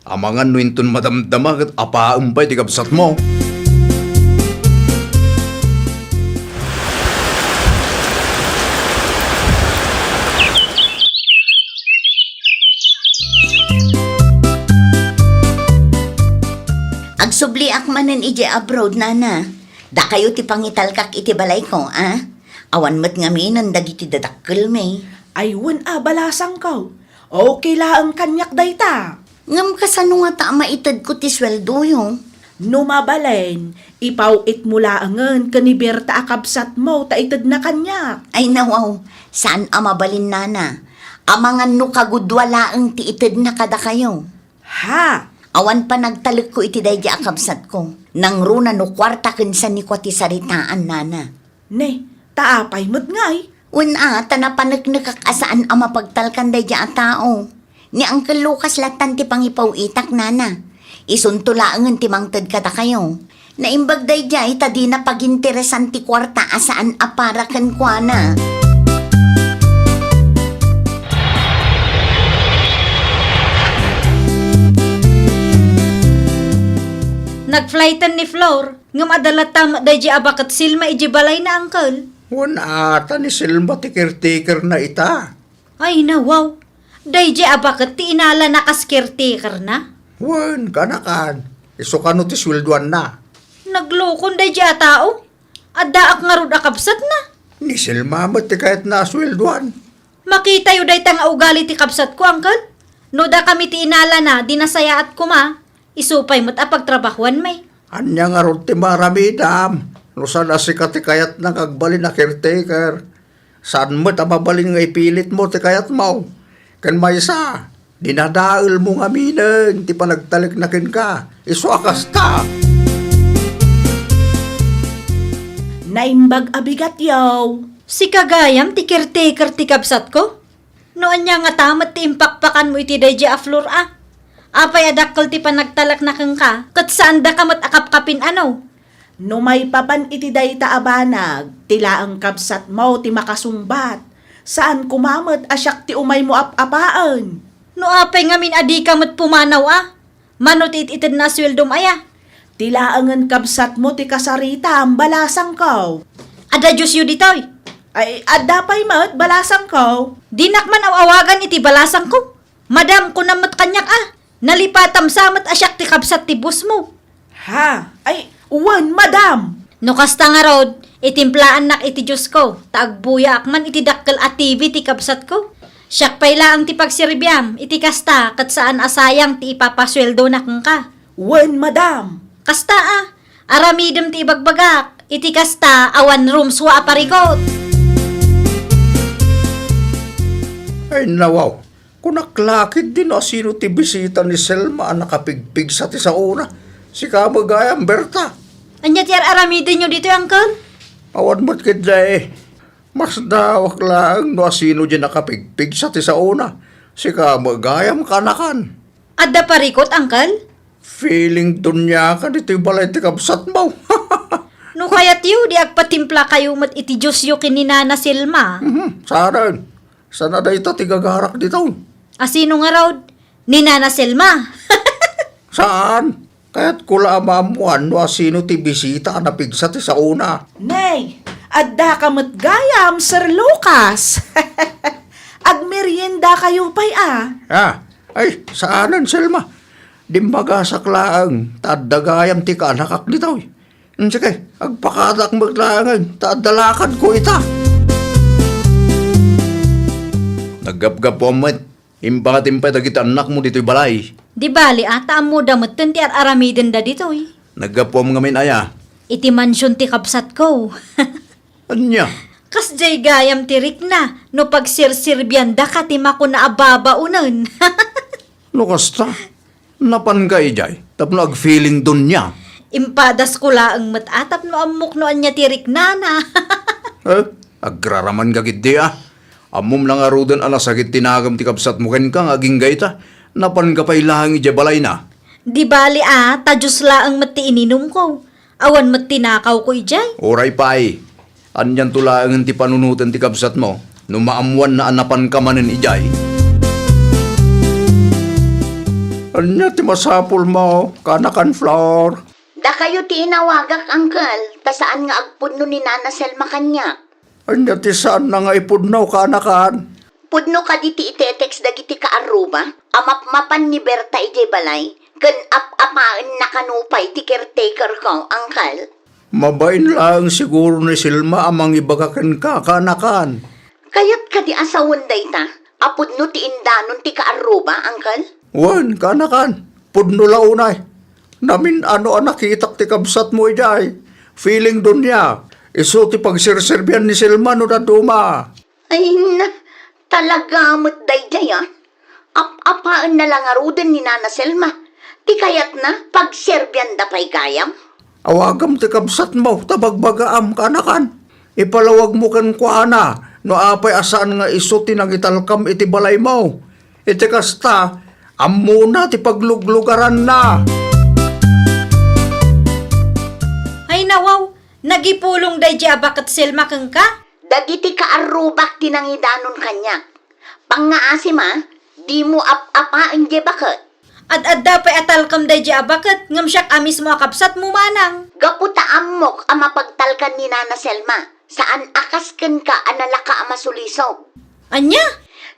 Amangan no inton madamdama ket apaem pay ti kabsatmo. Agsubliak manen idiay abroad, Nana. Dakayo ti pangitalkak iti balayko, a? Awan met ngaminen dagiti dadakkelmi. Ay, wen a, balasangko. Okay laeng kaniak dayta. Ngem kasano ngata a maitedko ti sueldoyo? No mabalin, ipaw-itmo laengen ken ni Berta a kabsatmo ta itedna kaniak. Ay, nawaw, saan a mabalin, Nana. Amangan no kagudua laeng ti itedna kadakayo. Ha? Awan panagtalekko iti daydi a kabsatko. Nangruna no kuarta ken saan ni kua ti saritaan, Nana. Ne, ta apay met ngay? Wen a, ta napaneknekak a saan a mapagtalkan daydi a tao. Ni Uncle Lucas lattan ti pangipaw-itak, Nana. Isunto laengen ti mangted kadakayo. Naimbag daydiay ta dina paginteresan ti kuarta a saan a para kenkuana. Nagflighten ni Flor, ngem adda latta met daydiay a baket Selma idiay balayna, Uncle. Wen a, ta ni Selma ti caretakerna ita. Ay, nawaw. Daydiay a baket ti inalana kas caretakerna? Wen, kanakan. Isu kano ti sueldoanna? Naglokon daydiay a tao. Addaak ngarud a kabsatna. Ni Selma met ti kayatna a sueldoan. Makitayo dayta nga ugali ti kabsatko, Uncle. No dakami ti inalana, di nasayaat koma. Isu pay met a pagtrabahuanmi. Ania ngarud ti maaramidam no saan a sika ti kayatna nga agbalin a caretaker? Saan met a mabalin nga ipilitmo ti kayatmo. Ken maysa, dinadaelmo ngaminen ti panagtalekna kenka. Isu a kasta. Naimbag a bigat, yaw. Sika gayam ti caretaker ti kabsatko? No ania ngata met ti impakpakanmo iti daydiay a Flor a? Apay a dakkel ti panagtalekna kenka, ket saandaka met a kapkapin, ano? No maipapan iti dayta a banag, ti laeng kabsatmo ti makasungbat. Saan koma met a siak ti umaymo ap-apaen. No apay ngamin a dika met pumanaw a? Mano ti it-itedna a sueldom aya? Ti laengen kabsatmo ti kasaritam, balasangko. Adda Diosyo ditoy? Ay, adda pay met, balasangko. Dinak man aw-awagan iti balasangko. Madam, kunam met kaniak a, nalipatam sa met a siak ti kabsat ti bossmo. Ha? Ay, wen, madam. No kasta ngarud, itimplaannak iti Diosko, ta agbuyaak man iti dakkel a T V ti kabsatko. Siak pay laeng ti pagserbiam, iti kasta ket saan a sayang ti ipapasueldona kenka. Wen, madam. Kasta a, aramidem ti ibagbagak, iti kasta awan rumsua a parikut. Ay, nawaw. Kunak la ketdi no asino ti bisita ni Selma a nakapigpigsa ti saona. Sika met gayam, Berta. Ania ti ar-aramidenyo ditoy, Uncle? Awan met ketdi. Masdaawak laeng no asino diay nakapigpigsa ti saona. Sika met gayam, kanakan. Adda parikut, Uncle? Feeling duniakan iti balay ti kabsatmo. No kayatyo, di agpatimplakayo met iti Diosyo ken ni Nana Selma. Mhm, saan. Saan a dayta ti gagarak ditoy? Asino ngarud? Ni Nana Selma? Saan? Kayatko la a maammoan no asino ti bisita a napigsa ti saona. Nay, addaka met gayam, Sir Lucas. Agmeriendakayo pay a. Ah, ay, saanen, Selma. Dimmagasak laeng, ta adda gayam ti kaanakak ditoy. Mm, sige, agpakadak met laengen, ta adda lakadko ita. Naggapgapuam met, impatim pay dagiti annakmo ditoy balay. Di bali a, ta ammoda metten ti ar-aramidenda ditoy. Naggapuam ngamin aya? Iti mansion ti kabsatko. Ania? Kasdiay gayam ti rikna no pagsirsirbiandaka ti makuna a babaonen. No kasta, napanka idiay tapno agfeeling donya. Impadasko laeng met a tapno ammok no ania ti riknana. Eh, agraramanka ketdi a. Ammom la ngaruden a nasakit ti nakem ti kabsatmo kenka nga agingga ita. Napanka pay laeng idiay balayna. Di bali a, ta juice laeng met ti ininumko. Awan met tinakawko idiay. Uray pay. Anianto laengen ti panunoten ti kabsatmo no maammoanna a napanka manen idiay? Ania ti masapulmo, kanakan Flor? Dakayo ti inawagak, Uncle, ta saan nga agpudno ni Nana Selma kaniak. Ania ti saanna nga ipudno, kanakan? Pudno kadi ti itetext dagiti kaarruba a mapmapan ni Berta idiay balay ken ap-apaenna kano pay ti caretaker ko, Uncle? Mabain laeng siguro ni Selma a mangibaga kenka, kanakan. Kayat kadi a sawen dayta a pudno ti indanon ti kaarruba, Uncle? Wen, kanakan. Pudno la unay. Namin-ano a nakitak ti kabsatmo idiay. Feeling donya. Isu ti pagserserbian ni Selma no dadduma. Ay na, talaga met daydiay, a. Ap-apaenna la ngaruden ni Nana Selma. Ti kayatna, pagserbianda pay gayam. Awagam ti kabsatmo, ta bagbagaam, kanakan. Ipalawagmo kenkuana, no apay a saan nga isu ti nangitalkam iti balaymo. Iti kasta, ammona ti pagluglugaranna. Ay, nawaw, nagipulong daydiay a baket Selma kenka? Dagiti kaarrubak ti nangidanon kaniak. Pangngaasim a, dimo ap-apaen diay baket. Ad-adda pay a talkam daydiay a baket, ngem siak a mismo a kabsatmo manang. Gapu ta ammok a mapagtalkan ni Nana Selma, saan a kas kenka a nalaka a masulisog. Ania?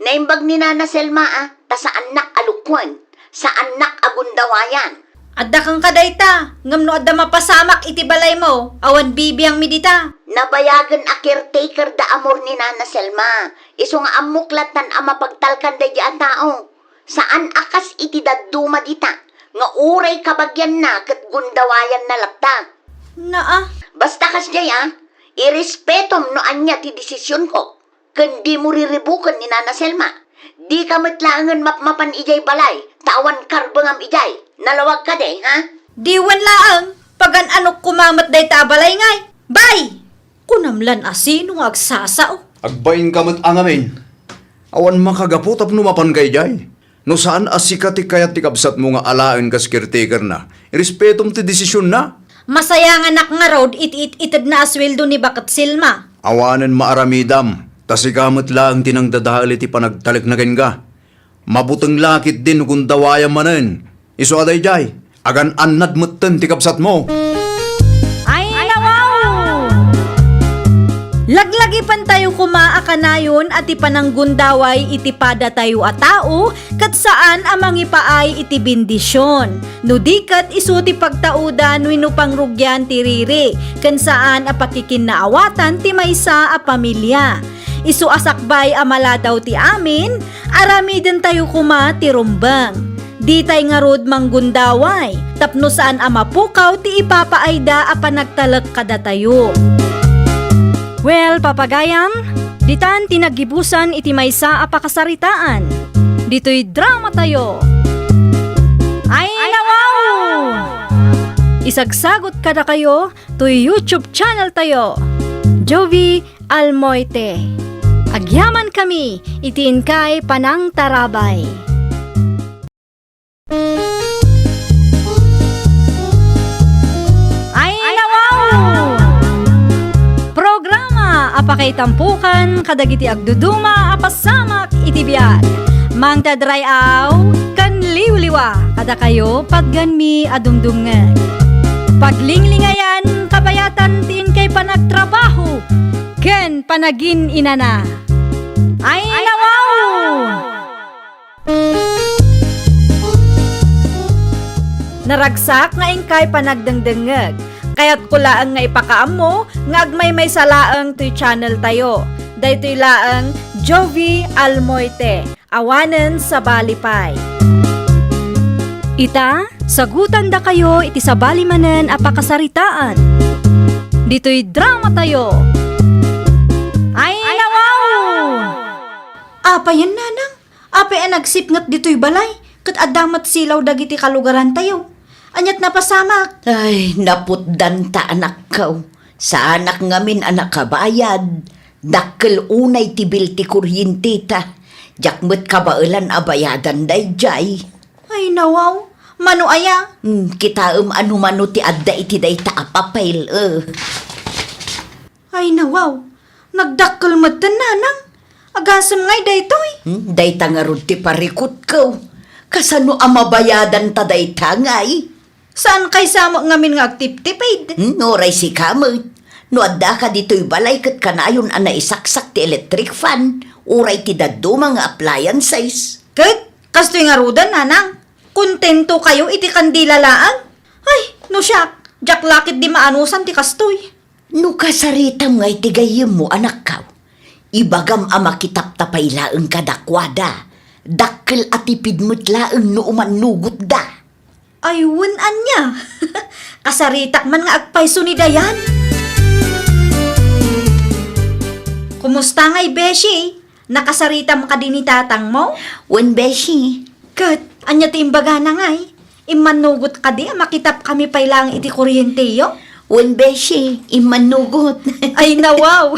Naimbag ni Nana Selma a, ta saannak a lukwen, saannak a gundawayan. Adda kenka dayta, ngem no adda mapasamak iti balaymo, awan bibiangmi dita. Nabayagen a caretaker da amor ni Nana Selma. Isu nga ammok lattan a mapagtalkan daydiay a tao. Saan a kas iti dadduma dita, nga uray kabagianna ket gundawayanna latta. Naa. Basta kasdiay a, irespetom no ania ti desisionko. Ken dimo riribuken ni Nana Selma. Dika met laengen mapmapan idiay balay, ta awan karbengam idiay. Nalawag kadi, ha? Diwen laeng, pagan-anok koma met dayta a balay ngay. Bay! Kunam lan a sino nga agsasao. Agbainka met a ngamin. Awan makagapu tapno mapanka idiay. No saan a sika ti kayat ti kabsatmo nga alaen kas caretakerna, irespetom ti desisionna. Masayanganak ngarud iti it-itedna a sueldo ni Baket Selma. Awanen maaramidam, ta sika met laeng ti nangdadael iti panagtalekna kenka. Mabuteng la ketdi no gundawayam manen. Isu a daydiay, agan-annad metten ti kabsatmo. Ay, nawaw! Laglagipentayo koma a kanayon a ti pananggundaway iti padatayo a tao ket saan a mangipaay iti bendision. No di ket isu ti pagtaudan wenno pangrugian ti riri, ken saan a pakikinnaawatan ti maysa a pamilia. Isu a sakbay a maladaw ti amin, aramidentayo koma ti rumbeng. Ditay ngarud manggundaway, tapno saan a mapukaw ti ipapaayda a panagtalek kadatayo. Well, papagayam, ditan ti naggibusan iti maysa a pakasaritaan. Ditoy dramatayo. Ay, nawaw! Isagsagot kadakayo toy YouTube channel tayo, Jovie Almoite. Agyamankami iti inkay panangtarabay. Ay, nawaw! Programa a pakaitampokan kadagiti agduduma a pasamak iti biag. Mangtadray-aw ken liwliwa kadakayo patganmi a dumdumngeg. Paglinglingayan, kabayatan ti inkay panagtrabaho ken panagin-inana. Ay, nawaw! Naragsak nga inkay panagdengdengngeg. Kayatko laeng nga ipakaammo nga agmaymaysa laeng toy channel tayo. Daytoy laeng Jovie Almoite. Awanen sabali pay. Ita, sagutandakayo iti sabali manen a pakasaritaan. Ditoy dramatayo. Apayen, nanang? Apay a nagsipnget ditoy balay, ket adda met silaw dagiti kalugarantayo? Aniat napasamak? Ay, naputdanta, anakko. Saanak ngamin a nakabayad. Dakkel unay ti bill ti kuryenteta. Diak met kabaelan a bayadan daydiay. Ay, nawaw. Mano aya? Hmm, kitaem a no mano ti adda iti dayta a papel, eh. Ay, nawaw. Nagdakkel metten, nanang. Agasem ngay daytoy. Hmm, dayta ngarud ti parikutko. Kasano a mabayadanta dayta ngay? Saan kay samo ngamin nga agtiptipid? Hmm, uray sika met. No addaka ditoy balay ket kanayon a naisaksak ti electric fan, uray ti dadduma nga appliances. Ket kastoy ngaruden, nanang. Kontento kayo iti kandila laeng? Ay, no siak, diak la ketdi maanusan ti kastoy. No kasaritam nga iti gayyemmo, anakko, ibagam a makitapta pay laeng kadakuada. Dakkel a tipid met laeng no umannugotda. Ay, wen ania? Kasaritak man nga agpayso ni Dayan. Kumusta ngay, beshi? Nakasaritam kadi ni tatangmo? Wen, beshi. Ket, ania ti imbagana ngay? Immannugot kadi a makitapkami pay laeng iti kuryenteyo? Wen, beshi, immannugot. Ay, nawaw!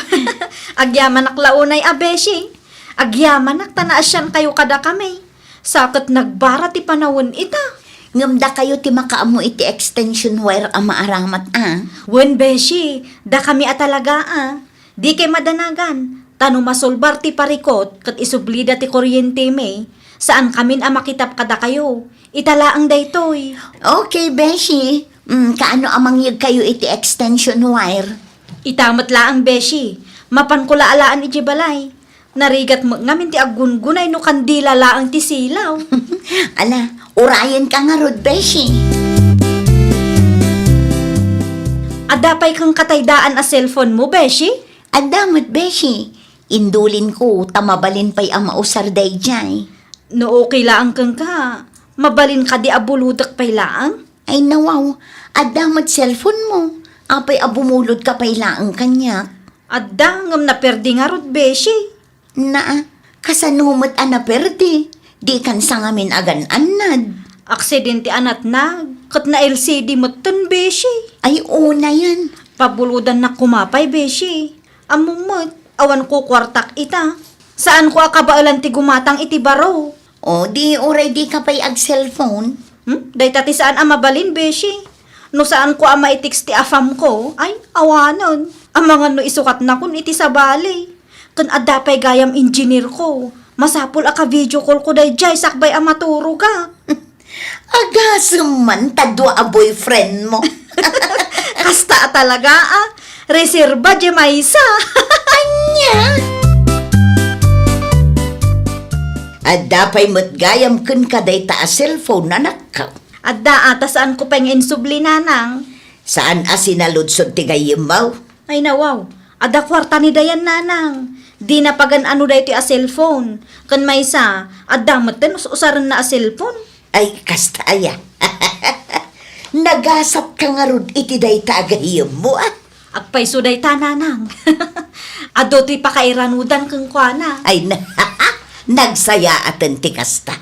Agyamanak la unay a beshi. Agyamanak ta naasiankayo kadakami. Sa ket nagbara ti panawen ita. Ngem dakayo ti makaammo iti extension wire a maaramat, a? Wen, beshi, dakami a talaga, a. Dikay madanagan, ta no masulbar ti parikut ket isublida ti kuryentemi, saankamin a makitap kadakayo. Ita laeng daytoy. Okay, beshi. Mm, kaano a mangyegkayo iti extension wire? Ita met laeng, beshi. Mapanko la alaen idiay balay. Narigat met ngamin ti aggungunay no kandila laeng ti silaw. Ala, urayenka ngarud, beshi. Adda pay kenka tay daan a cellphone mo, beshi? Adda met, beshi. Indulinko ta mabalin pay a mausar daydiay. No okay laeng kenka, mabalin kadi a bulodek pay laeng? Ay, nawaw, adda met cellphone mo. Apay a bumulodka pay laeng kaniak? Adda, ngem naperdi ngarud, beshi. Naa, kasano met a naperdi? Dikan sa ngamin agan-annad. Aksidente a natnag, ket na-L C D metten, beshi. Ay, unayen. Pabulodannak koma pay, beshi. Ammom met, awan ko kuartak ita. Saanko a kabaelan ti gumatang iti baro. O, di uray dika pay ag-cellphone. Hmm? Dayta ti saan a mabalin, beshi. No saanko a maitext ti afam ko, ay, awanen. Amangan no isukatnakon iti sabali. Ken adda pay gayam engineer ko. Masapul a ka-video call ko daydiay sakbay a maturogak. Agasem man ta dua a boyfriend mo. Kasta a talaga, a. Reserba, diay maysa. Ania? Adda pay met gayam kenka dayta a cellphone, anakko. Adda, a, ta saanko pay nga insubli, nanang. Saan a sinaludsod ti gayyemmo? Ay, nawaw. Adda kuarta ni Dayan, nanang. Dina pagan-ano daytoy a cellphone. Ken maysa, adda metten us-usarenna a cellphone. Ay, kasta aya. Nagasat ka ngarud iti dayta a gayyemmo, a. Agpayso dayta, nanang. Adu ti pakairanudan kenkuana. Ay, na-, nagsayaaten ti kasta.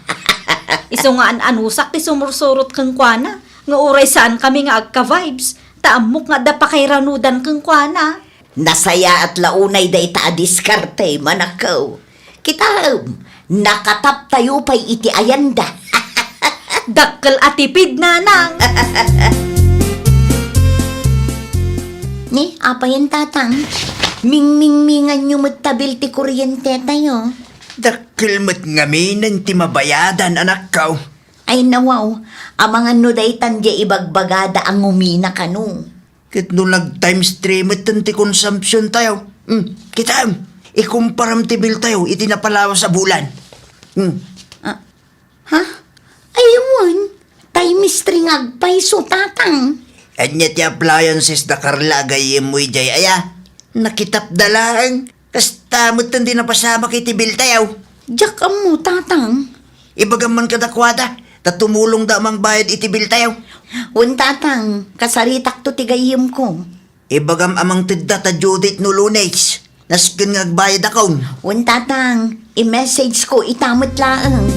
Isu nga an-anusak ti sumursurot kenkuana. Nga uray saankami nga agka-vibes, ta ammok nga adda pakairanudan kenkuana. Nasayaat la unay dayta a diskarte, manakko. Kitaem, nakataptayo pay iti ayanda. Dakkel a tipid, nanang. Ni, apayen, tatang? Mingmingminganyo met ta bill ti kuryentetayo. Dakkel met ngaminen ti mabayadan, anakko. Ay, nawaw, amangan no daytan diay ibagbagada a ngumina kano. Ket no nag-times three metten ti consumption tayo, hmm, kitaem, ikumparam ti bill tayo iti napalawas a bulan. Hmm. Ah, ha? Ay, wen, times three nga agpayso, tatang. Ania ti appliances da Carla a gayyemmo idiay aya? Nakitapda laeng. Kasta metten ti napasamak iti bill tayo. Diak ammo, tatang. Ibagam man kadakuada, ta tumulongda a mangbayad iti bill tayo. Wen, tatang, kasaritakto ti gayyemko. Ibagam a mangtedda ta due date no Lunes. Nasken nga agbayadakon. Wen, Tatang, i-message ko ita met laeng.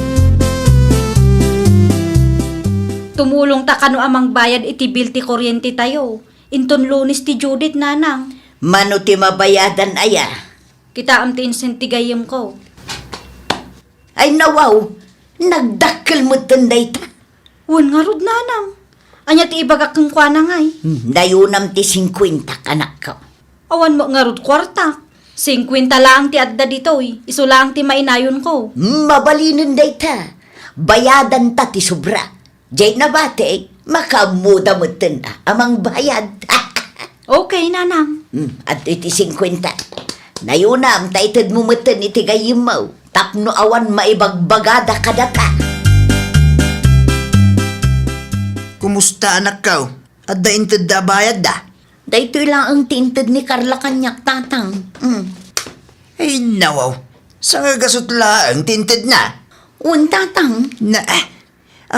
Tumulongta kano a mangbayad iti bill ti kuryentetayo. Inton Lunes ti due date, Nanang. Mano ti mabayadan aya? Kitaem ti insend ti gayyemko. Ay, nawaw! Nagdakkel metten dayta. Wen ngarud, Nanang. Ania ti ibagak kenkuana ngay? Hmm, nayunam ti singkuenta, anakko. Awan met ngarud kuartak. Singkuenta laeng ti adda ditoy. Isu laeng ti mainayonko. Hmm, mabalinen dayta. Bayadanta ti sobra. Jay nabati, makaammoda metten a mangbayad. Okay, Nanang. Hmm, adtoy ti singkuenta. Nayunam ta itedmo metten iti gayyemmo tapno awan maibagbagada kadata. Kumusta, anakko? Adda intedda a bayadda? Daytoy laeng ti inted ni Carla kaniak, Tatang. Hmm. Ay, nawaw. Sanga gasut laeng ti intedna? Wen, Tatang. Na, ah,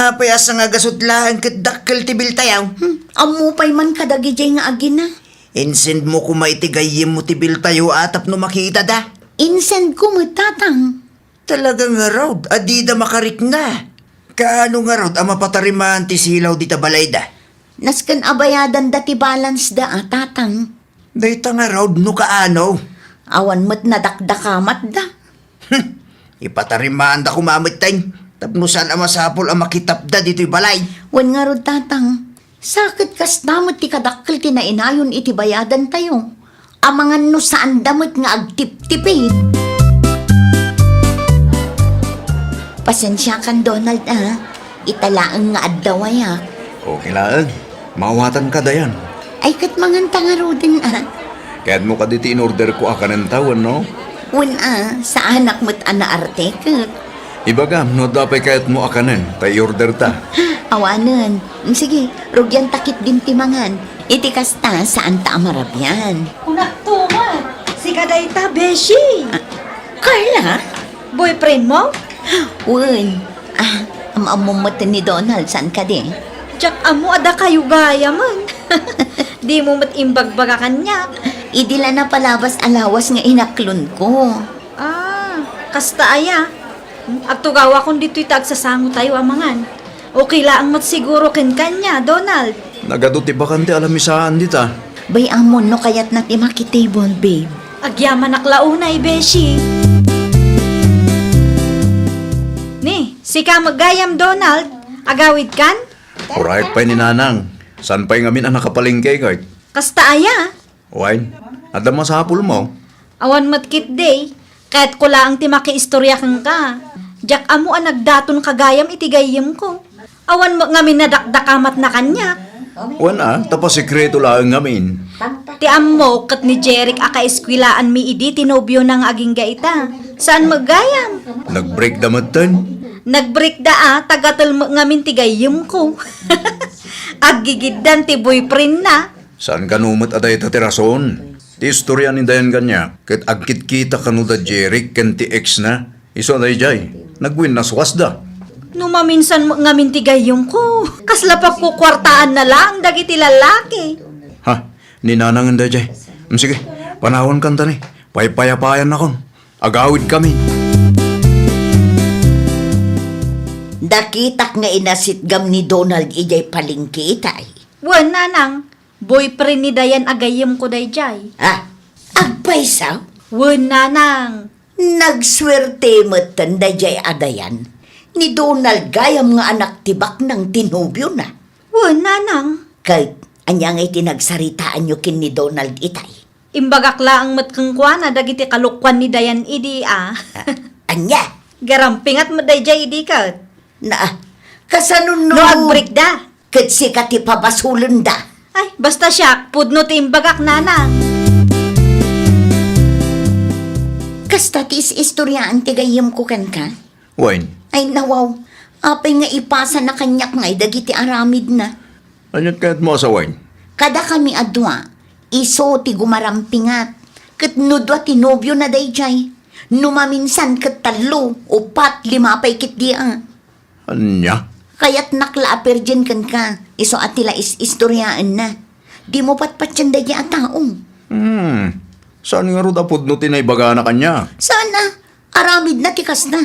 apay a sanga gasut laeng ket dakkel ti biltayo? Hmm, ammo pay man kadagijay nga agina. Insendmo koma iti gayyemmo ti biltayo a tapno makitada. Insendko met, Tatang. Talaga ngarud a dida makarikna. Kaano ngarud a mapatarimaan ti silaw dita balayda? Nasken a bayadanda ti balance da a, Tatang. Dayta ngarud no kaano? Awan met nadakdakamatda. Hmm. Ipatarimaanda koma metten tapno saan a masapul a makitapda ditoy balay. Wen ngarud, Tatang. Sa ket kasta met ti kadakkel ti nainayon iti bayadantayo. Amangan no saanda met nga agtiptipid. Pasensiakan, Donald, a. Ita laeng nga addawayak. Okay laeng. Maawatanka, Dayan. Ay, ket manganta ngaruden, a. Kayatmo kadi ti in-orderko a kanenta, wenno? Wen, a, saanak met a naarte ket. Ibagam no adda pay kayatmo a kanen, ta i-orderta. Awanen. Sige, rugianta ketdin ti mangan. Iti kasta, saanta a marabian. Kunakto man, sika dayta, beshi. Ah, Carla? Boyfriendmo? Wen. Ah, am-ammom met ni Donald, saan kadi? Diak ammo a dakayo gayamen. Dimo met imbagbaga kaniak. Idi la napalabas a lawas nga inaklonko. Ah, kasta aya. Agtugawakon ditoy ta agsasangotayo a mangan. Okay laeng met siguro kenka ania, Donald. Nagadu ti bakante a lamisaan dita. Bay-amon no kayatna ti makitable, babe. Agyamanak la unay, beshi. Ni, sika met gayam, Donald. Agawidkan? Uray pay ni Nanang. Saan pay ngamin a nakapalengke, kay? Kasta aya? Wen, adda masapulmo? Awan met ketdi. Kayatko laeng ti makiistoria kenka. Diak ammo a nagdatonka gayam iti gayyemko. Awan met ngamin nadakdakamatna kaniak. Wen a, ta pasekreto laeng ngamin. Ti ammok ket ni Jeric a kaeskuelaanmi idi ti nobiona nga agingga ita. Saan met gayam? Nagbreakda metten? Nagbreakda a, ta gatel met ngamin ti gayyemko. Aggigiddan ti boyfriendna. Saan kano met a dayta ti rason? Ti istoria ni Dayan kaniak ket agkitkita kano da Jeric ken ti ex-na. Isu a daydiay, nagwinnaswasda. No maminsan met ngamin ti gayyemko, kasla pagkukuartaanna laeng dagiti lalaki. Ha? Ni Nanangen daydiay. Mm, sige, panawankan ta ni. Paypayapayannakon. Agawidkami. Nakitak nga inasitgam ni Donald idiay palengke itay. Wen, Nanang. Boyfriend ni Dayan a gayyemko daydiay. Ah, agpayso? Wen, Nanang. Nagsuerte metten daydiay a Dayan. Ni Donald gayam nga anak ti baknang ti nobiona. Wen, Nanang. Ket ania ngay ti nagsaritaanyo ken ni Donald itay? Imbagak laeng met kenkuana dagiti kalokuan ni Dayan idi a. Ah, ania? Garampingat met daydiay idi ket. Na, kasano no? No agbreakda. Ket sika ti pabasolenda. Ay, basta siak, pudno ti imbagak, Nanang. Kasta ti is-istoriaan ti gayyemko kenka? Wen. Ay, nawaw. Apay nga ipasana kaniak ngay dagiti aramidna? Aniat kayatmo a sawen? Kadakami a dua, isu ti gumarampingat. Ket no dua ti nobiona daydiay, no maminsan ket tallo, upat, lima pay ketdi a. Ania? Kayatnak la a virgin kenka, isu a ti la is-istoriaenna. Dimo patpatien daydiay a tao. Hmm. Saan ngarud a pudno ti naibagana kaniak? Saan a? Aramidna ti kasta.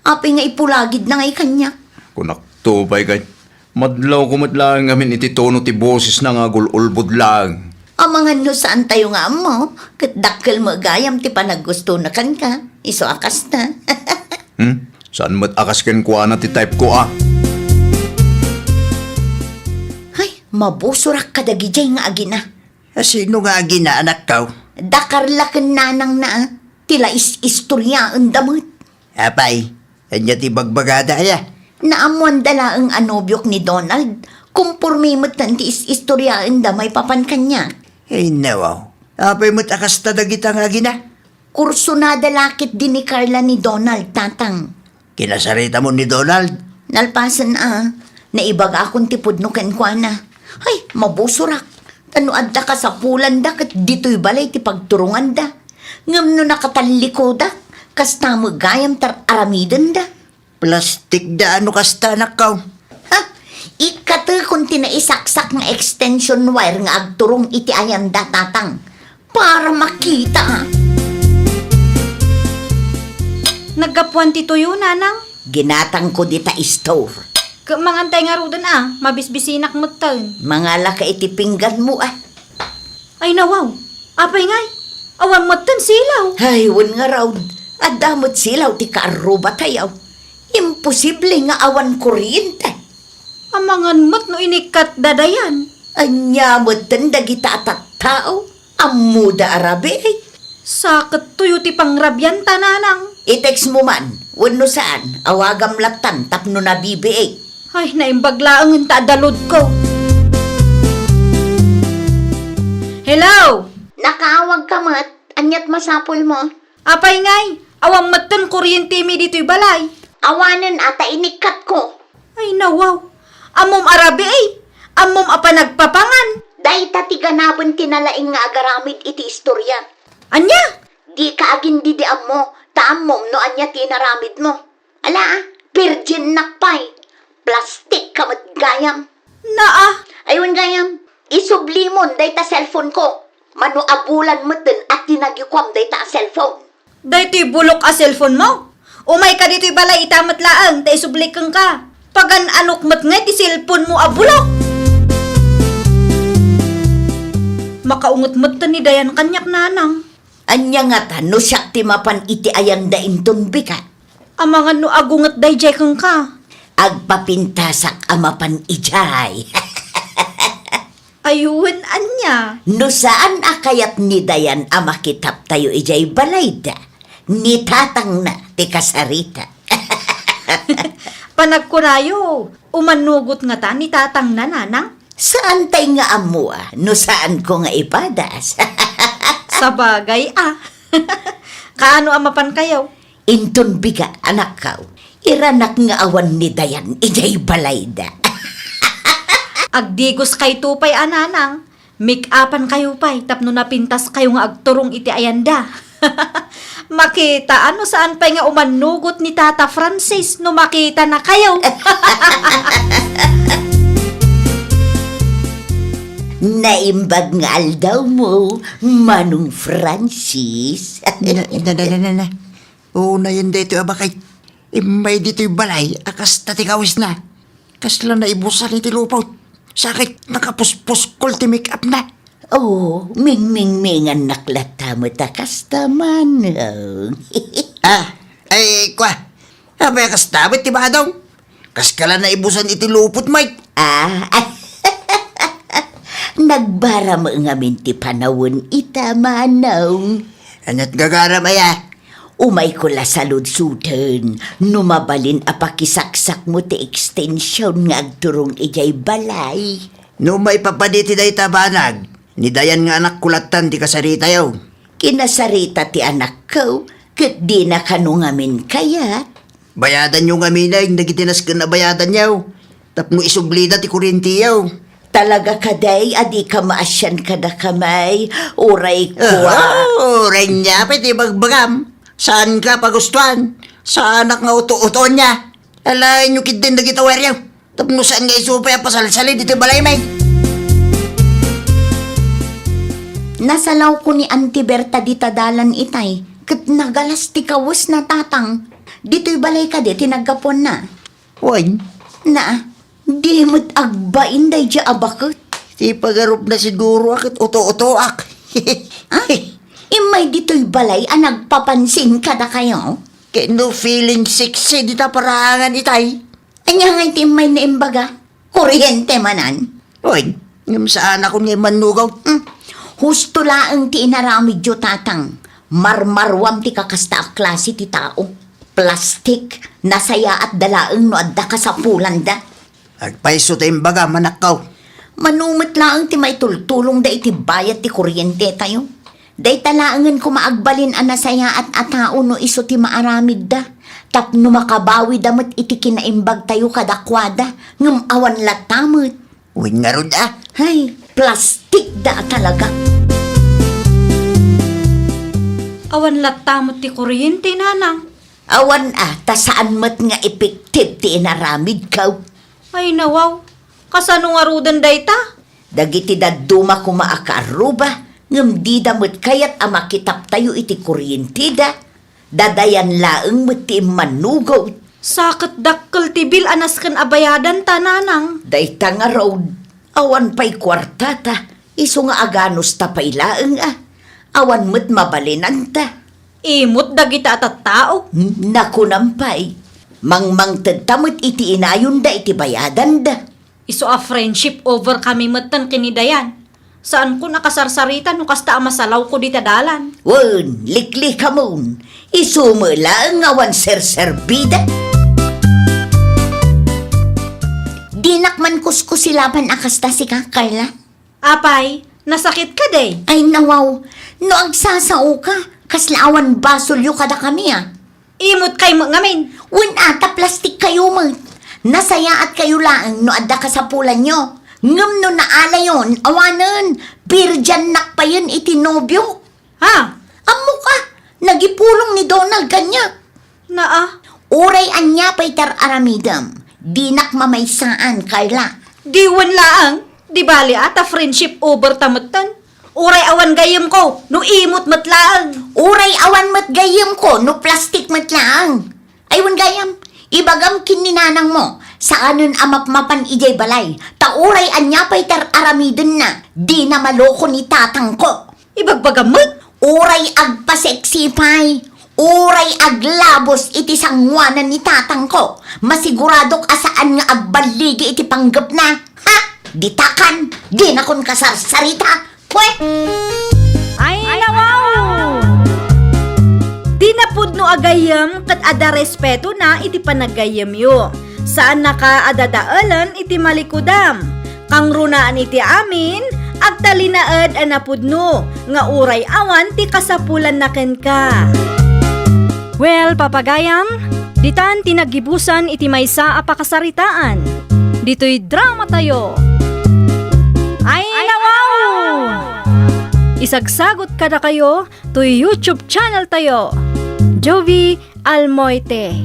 Apay nga ipulagidna ngay kaniak? Kunakto pay ket, madlawko met laeng ngamin iti tono ti bosesna nga agul-ulbod laeng. Amangan no saantayo nga ammo, ket dakkel met gayam ti panaggustona kenka. Isu a kasta. Hmm? Saan met a kas kenkuana ti type ko, a? Ay, mabusorak kadagidiay nga agina. A, sino nga agina, anakko? Da Carla ken nanangna, a. Ti la is-istoriaenda met. Apay, ania ti bagbagada, aya? Naammoanda laeng a nobiok ni Donald. Komporme metten ti is-istoriaenda maipapan kaniak. Ay, nawaw. Apay met a kasta dagita nga agina? Kursunada la ketdi ni Carla ni Donald, Tatang. Kinasaritam ni Donald? Nalpasen a, naibagakon ti pudno kenkuana. Ay, mabusorak. Ta no adda kasapulanda ket ditoy balay ti pagturonganda. Ngem no nakatallikudak, kasta met gayam ti ar-aramidenda. Plastik da no kasta, anakko. Ha? Ikkatekon ti naisaksak nga extension wire nga agturong iti ayanda, Tatang. Para makita. Naggapuan ti tuyo, Nanang? Ginatangko dita store. Ket mangantay ngaruden a, mabisbisinak metten. Mangalaka iti pingganmo a. Ay, nawaw. Apay ngay? Awan metten silaw. Ay, wen ngarud. Adda met silaw ti kaarrubatayo. Imposible nga awan kuryente. Amangan met no inikkatda dayan. Ania metten dagita a tattao? Ammoda a rabii. Sakettoyo ti pangrabianta, Nanang. I-text mo man, wenno saan, awagam lattan tapno nabibiit. Ay, naimbag laengen ta adda loadko. Hello? Nakaawagka met, aniat masapulmo? Apay ngay, awan metten kuryentemi ditoy balay. Awanen a ta inikkatko. Ay, nawaw. Ammom a rabii? Ammom a panagpapangan? Dayta ti ganaben ti nalaing nga agaramid iti istoria. Ania? Dika agin-didiammo, ta ammom no ania ti inaramidmo. Ala, virginnak pay. Plastikka met gayam. Naa. Ay, wen gayam, isublimon dayta cellphoneko. Mano a bulan metten a tinagikuam dayta a cellphone. Daytoy bulok a cellphonemo? Umayka ditoy balay ita met laeng ta isublik kenka. Pagan-anok met ngay ti cellphonemo a bulok. Makaunget metten ni Dayan kaniak, Nanang. Ania ngata no siak ti mapan iti ayanda inton bigat? Amangan no agunget daydiay kenka. Agpapintasak a mapan idiay. Ay, wen ania? No saan a kayat ni Dayan a makitaptayo idiay balayda, ni tatangna ti kasarita. Panagkunayo, umanugot ngata ni tatangna, Nanang? Saantay nga ammo a, no saanko nga ipadas. Sabagay a. Kaano a mapankayo? Inton bigat, anakko, iranak nga awan ni Dayan idiay balayda. Agdigoskayto pay a, Nanang. Make-upankayo pay tapno napintaskayo nga agturong iti ayanda. Makita a no saan pay nga umanugot ni Tata Francis no makitanakayo. Naimbag nga aldawmo, Manong Francis. Na, na, na, na, na, na. Unayen daytoy a baket. Immay ditoy balay a kasta ti kawisna. Kasla naibusan iti lupot. Sakit, nakapuspuskol ti make-upna. Oo, mingmingmingannak latta met a kasta, Manong. Ah, ay, kua. Apay a kasta met ti badong? Kaskala naibusan iti lupot, Mike. Ah, nagbaram ngamin ti panawen ita, Manong. Aniat gagaram aya? Umayko la saludsoten no mabalin a pakisaksakmo ti extension nga agturong idiay balay. No maipapan iti dayta banag, ni Dayan nga anakko lattan ti kasaritayo. Kinasarita ti anakko, ket dina kano ngamin kayat. Bayadanyo ngamin dagiti nasken a bayadanyo. Tapno isublida ti kuryentiyo. Talaga kadi a dika maasian kadakami, uray kua. Ah, uray nia pay ti bagbagam. Saanka pagustuan. Saanak nga uto-utoenyo. Alaenyo ketdin dagiti wireyo. Tapno saan nga isu pay a pasalsalid iti balaymi. Nasalawko ni Auntie Berta dita dalan itay, ket nagalas ti kawesna, Tatang. Ditoy balay kadi ti naggapuanna? Wen. Na, di met agbain daydiay a baket. Ti pagarupna siguro a ket uto-utoak. Ah, immay ditoy balay a nagpapansin kadakayo? Ket no feeling sexy dita paraangan itay? Ania ngay ti immay na imbaga? Kuryente manen? Oy, ngem saan a kun nga immannugaw. Hmm. Husto laeng ti inaramidyo, Tatang. Marmaruam ti kakasta a klase ti tao. Plastik, nasayaatda laeng no adda kasapulanda. Agpayso ti imbaga, manakkaw. Mano met laeng ti maitultulongda iti bayad ti kuryentetayo. Dayta laengen koma agbalin a nasayaat a tao no isu ti maaramidda, tapno makabawida met iti kinaimbagtayo kadakuada, ngem awan latta met. Wen ngarud a. Hay, plastikda a talaga. Awan latta met ti kuryente, Nanang. Awan a, ta saan met nga effective ti inaramidko. Ay, nawaw. Kasano ngaruden dayta? Dagiti dadduma koma a kaarruba, ngem dida met kayat a makitaptayo iti kuryenteda. Dadayan laeng met ti immannugaw. Sa ket dakkel ti bill a nasken a bayadanta, Nanang. Dayta ngarud, awan pay kuartata, isu nga aganusta pay laeng a. Awan met mabalinanta. Imot dagita a tattao. Hmm, nakunam pay. Mangmangtedta met iti inayonda iti bayadanda. Isu a friendship over kami metten ken ni Dayan. Saankon a kasarsarita no kasta a masalawko dita dalan. Wen, liklikamon. Isu met laeng nga awan serserbida. Dinak man kuskusilaban a kasta sika, Carla. Apay, nasakit ka, day? Ay, nawaw. No agsasao ka, kasla awan basolyo kadakami, a. Imot kay met ngamin. Wen a, ta plastik kayo met. Nasayaat kayo laeng no adda kasapulanyo. Ngem no naalayon, awanen, birdiannak payen iti nobio. Ha? Ammok a, nagipulong ni Donald kaniak. Naa. Uray ania pay ti ar-aramidem, dinak mamaysaan, Carla. Di wen laeng, di bali a ta friendship over ta metten. Uray awan gayyemko, no imot met laeng. Uray awan met gayyemko, no plastik met laeng. Ay, wen gayyem, ibagam ken ni nanangmo, saanen a mapmapan idiay balay, ta uray ania pay ti ar-aramidenna, dina maloko ni tatangko. Ibagbagam met? Uray agpaseksi pay, uray aglabos iti sangoanan ni tatangko, masiguradok a saan nga agballigi iti panggepna. Ha? Ditakan, dinakon kasarsarita. Pwe! Ay, nawaw! Di napudno a gayyem ket adda respetona iti panaggayyemyo. Saannaka a dadaelen iti malikudam. Kangrunaan iti amin, agtalinaed a napudno nga uray awan ti kasapulanna kenka. Well, papagayam, ditan ti naggibusan iti maysa a pakasaritaan. Ditoy dramatayo. Ay, nawaw! Isagsagot kadakayo toy YouTube channel tayo, Jovie Almoite.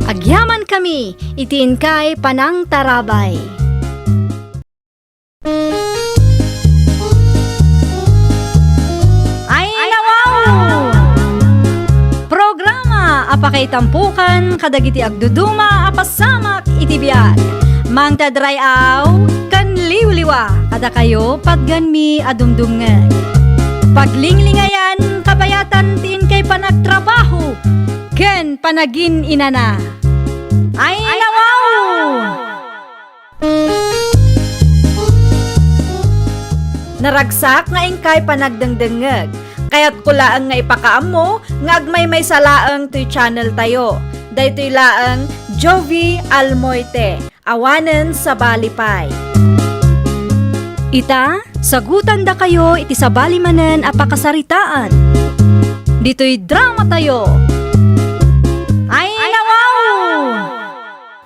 Agyamankami iti inkay panangtarabay. Ay, nawaw! Programa a pakaitampokan kadagiti agduduma a pasamak iti biag. Mangted ray-aw ken liwliwa kadakayo patgenmi a dumdumngeg. Paglinglingayan, kabayatan ti inkay panagtrabaho ken panagin-inana. Ay, nawaw! Naragsak nga inkay panagdengdengngeg. Kayatko laeng nga ipakaammo nga agmaymaysa laeng toy channel tayo. Daytoy laeng Jovie Almoite, awanen sabali pay. Ita, sagutandakayo iti sabali manen a pakasaritaan. Ditoy dramatayo. Ay, nawaw!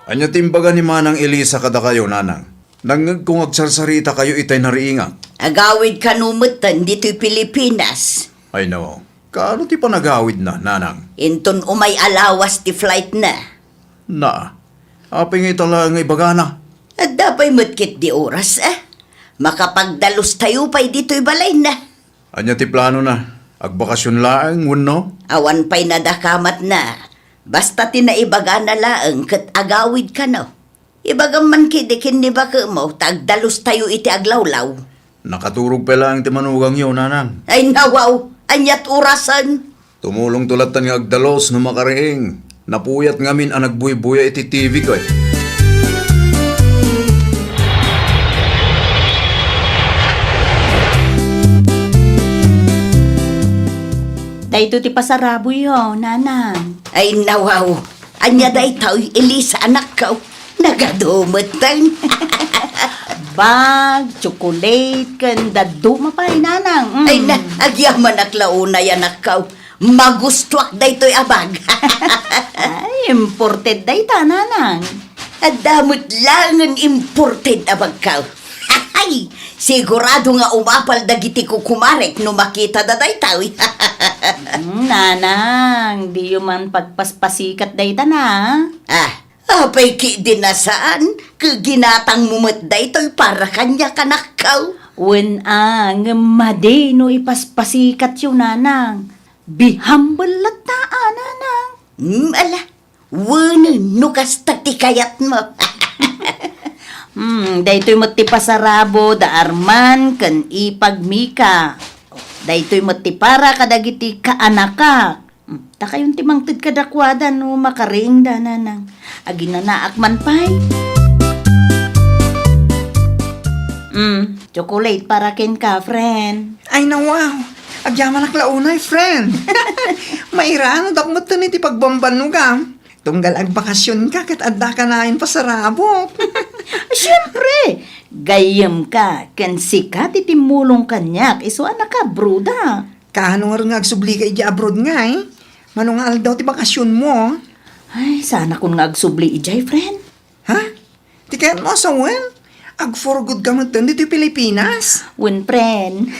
Ania ti imbaga ni Manang Elisa kadakayo, Nanang? Nangngegko nga agsarsarita kayo itay nariingak. Agawid kano metten ditoy Pilipinas. Ay no, kaano ti panagawidna, Nanang? Inton umay a lawas ti flightna. Na, apay nga ita laeng nga ibagana? Adda pay met ketdi oras, a. Makapagdalos tayo pay ditoy balayna. Ania ti planona? Agbakasyon laeng wenno? Awan pay nadakamatna. Basta ti naibagana laeng ket agawid kano. Ibagam man ketdi ken ni bakemo ta agdalustayo iti aglawlaw. Nakaturog pay laeng ti manugangyo, nanang. Ay, nawaw! Ania't orasen? Tumulongto lattan nga agdalus no makariing. Napuyat ngamin a nagbuybuya iti T V ket. Daytoy ti pasaraboyo, nanang. Ay, nawaw! Ania daytoy, Elisa, anakko? Nagadu metten. Bag, tsokolate, ken dadduma pay, nanang. Mm. Ay na, agyamanak la unay, anakko. Magustuak daytoy a bag. Ay, imported dayta, nanang. Adda met laengen imported a bagko. Ay, sigurado nga umapal dagiti kukumarek no makitada daytoy. Mm, nanang, diyo man pagpaspasikat dayta na. Ah, apay ketdi a saan, ket ginatangmo met daytoy para kaniak, anakko. Wen a, ngem madi no ipaspasikatyo, nanang. Be humble latta a, nanang. Hmm, ala, wen no kasta ti kayatmo. Hmm, daytoy met ti pasarabo da Arman ken ipag Mika. Daytoy met ti para kadagiti kaanakak. Hmm, ta kayon ti mangted kadakuada no makariingda, nanang. Aginanaak man pay. Hmm, chocolate para kenka, friend. Ay, nawaw. Agyamanak la unay, friend. Mairanudak metten iti pagbambannogam. Tunggal agbakasionka ket adda kanayon pasarabok. Siempre, gayyemka ken sika ti timmulong kaniak isu a nakaabroad. Kaano ngarud nga agsublika idiay abroad ngay? Mano nga aldaw ti bakasionmo? Ay, saanakon nga agsubli idiay, friend. Ha? Ti kayatmo a sawen? Ag-for good ka metten ditoy Pilipinas? Wen, friend.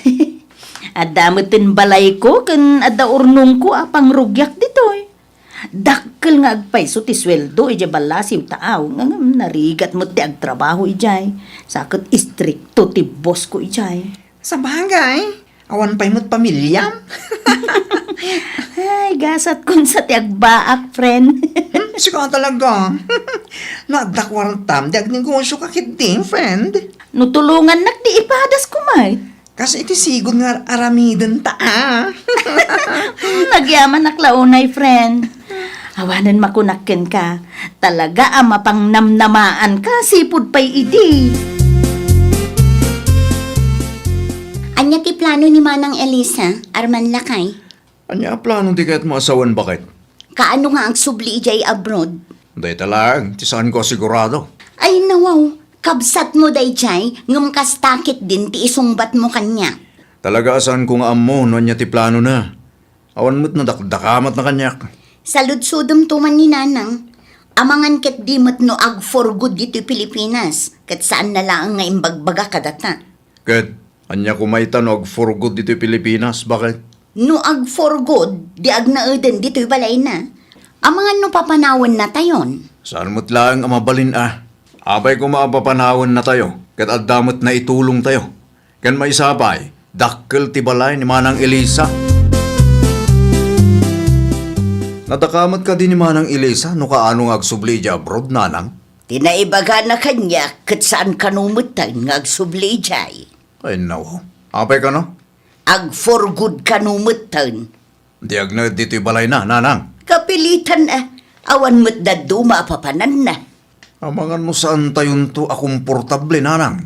Adda metten balayko ken adda urnongko a pangrugiak ditoy. Dakkel nga agpayso ti sueldo idiay ballasiw taaw, ngem narigat met ti agtrabaho idiay. Sa ket istrikto ti boss ko idiay. Sabagay, awan pay met pamiliam. Ay, gasat kun sa ti agbaak, friend. Hmm, sika talaga. No adda kuartam, di agnegosio ka ketdi, friend. No tulongannak, di ipadas ko met. Kas iti sigud nga aramiden ta, a. Hmm, agyamanak la unay, friend. Awanen makunak kenka, talaga a mapangnamnamaanka, sipud pay idi. Ania ti plano ni Manang Elisa, Arman lakay? Ania a plano ti kayatmo a sawen, baket? Kaano nga agsubli idiay abroad? Dayta laeng ti saanko a sigurado. Ay, nawaw, kabsatmo daydiay, ngem kasta ketdin ti isungbatmo kaniak. Talaga a saanko nga ammo no ania ti planona. Awan met nadakdakamatna kaniak. Saludsodemto man ni Nanang. Amangan ketdi met no ag-for good ditoy Pilipinas, ket saanna laeng nga imbagbaga kadata. Ket ania koma ita no ag-for good ditoy Pilipinas, baket? No ag-for good, di agnaeden ditoy balayna. Amangan no papanawennatayon. Saan met laeng a mabalin a. Apay koma a papanawennatayo, ket adda met naitulongtayo. Ken maysa pay, dakkel ti balay ni Manang Elisa. Nadaka met kadi ni Manang Elisa no kaano nga agsubli idiay abroad, nanang? Ti naibagana kaniak ket saan kano metten nga agsubli idiay. Ay, naw. Apay kano? Ag-for good kano metten. Di agnaed ditoy balayna, nanang. Kapilitan a. Awan met dadduma a papananna. Amangan no saantayonto a komportable, nanang.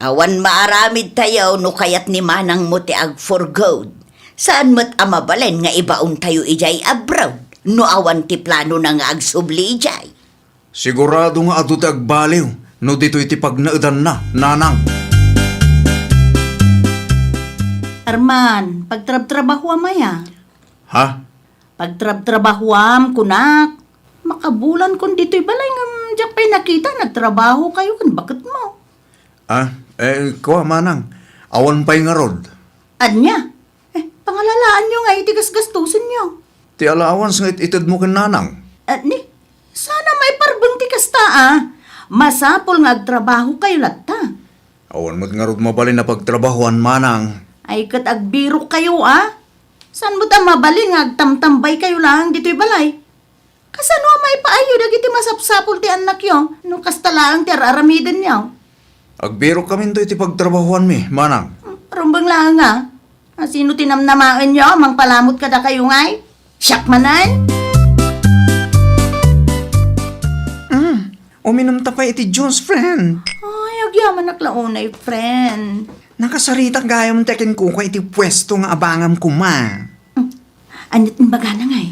Awan maaramidtayo no kayat ni manangmo ti ag-for good. Saan met a mabalin nga ibaontayo idiay abroad no awan ti planona nga agsubli idiay. Sigurado nga adu ti agbaliw no ditoy ti pagnaedanna, nanang. Arman, pagtrabtrabahoam aya? Ha? Pagtrabtrabahoam, kunak. Makabulankon ditoy balay ngem diak pay nakita nagtrabaho kayo ken baketmo. Ah, eh, kua, manang. Awan pay ngarud. Ania? Eh, pangalalaanyo nga iti gasgastosenyo. Ti allowance nga it-itedmo ken nanang. Ah, ni, sana maiparbeng ti kasta, a. Masapul nga agtrabaho kayo latta. Awan met ngarud mabalin a pagtrabahoan, manang. Ay, ket agbirokkayo, a? Saan met a mabalin nga agtamtambaykayo laeng ditoy balay? Kasano a maipaayyo dagiti masapsapul ti annakyo no kasta laeng ti ar-aramidenyo? Agbirokkaminto iti pagtrabahuanmi, manang. Rumbeng laeng a. Asino ti namnamaenyo a mangpalamut kadakayo ngay? Siak manen? Mm, uminumta pay iti juice, friend. Ay, agyamanak la unay, friend. Nakasaritak gayam ti kenkuana iti puesto nga abangam koma. Mm. Ania't imbagana ngay?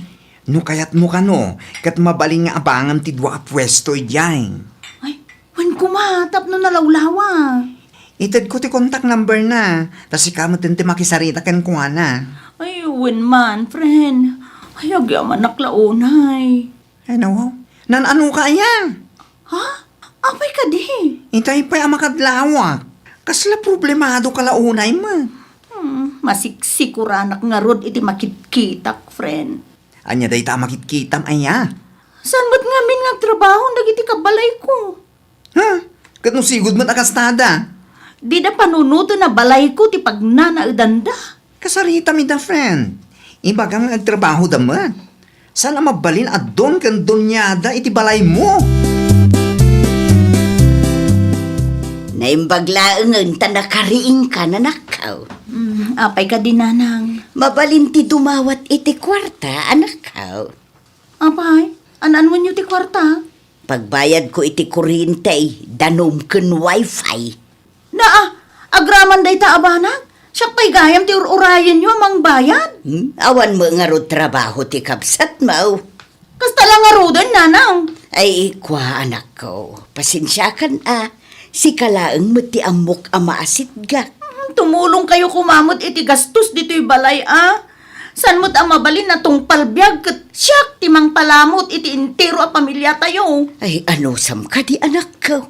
No kayatmo kano, ket mabalin nga abangam ti dua a puesto idiay. Ay, wen koma, tapno nalawlawa. Itedko ti contact number na, ta sika met ti makisarita kenkuana. Ay, wen man, friend. Ay, agyamanak la unay. Ay, nawaw. Nan-anoka aya? Ha? Apay kadi? Itay pay a makadlawak. Kasla problemado ka la unay met. Hmm, masiksikoranak ngarud iti makitkitak, friend. Ania dayta a makitkitam aya? Saan met ngamin nga agtrabaho dagiti kabalayko? Ha? Ket no sigud met a kastada? Dida panunoten a balayko ti pagnanaedanda. Kasaritam ida, friend. Ibagam nga agtrabahoda met. Saan a mabalin a don ken doniada iti balaymo? Naimbag laengen ta nakariingka, anakko. Mm, apay kadi, nanang? Mabalin ti dumawat iti kuarta, anakko. Apay, an-anonyo ti kuarta? Pagbayadko iti kuryente, danum ken wifi. Naa, agraman dayta a banag? Siak pay gayam ti ur-urayenyo a mangbayad? Hmm? Awan met ngarud trabaho ti kabsatmo? Kasta la ngaruden, nanang. Ay, kua, anakko. Pasensiakan a. Sika laeng met ti ammok a maasitgak. Hmm, tumulongkayo koma met iti gastos ditoy balay a. Saan met a mabalin a tungpal biag ket siak ti mangpalamut iti entero a pamiliatayo? Ay, anusam kadi, anakko?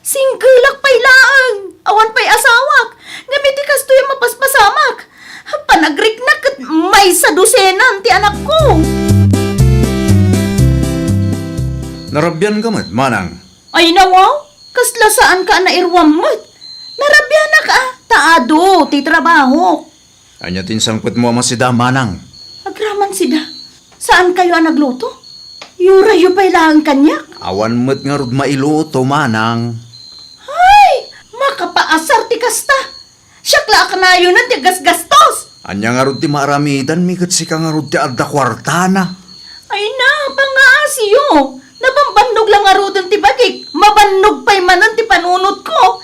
Singgelak pay laeng, awan pay asawak, ngem iti kastoy a mapaspasamak, panagriknak ket maysa dosenan ti anakko. Narabianka met, manang? Ay, nawaw, kasla saanka a nairuam met. Narabianak a, ta adu ti trabahok. Ania ti insangpetmo a masida, manang? Agraman sida. Saankayo a nagluto? Yurayyo pay laeng kaniak. Awan met ngarud mailuto, manang. Ay! Makapaasar ti kasta! Siak la a kanayonen ti agasgastos! Ania ngarud ti maaramidanmi ket sika ngarud ti adda kuartana? Ay na, pangaasiyo! Nabambannog la ngaruden ti bagik, mabannog pay manen ti panunotko.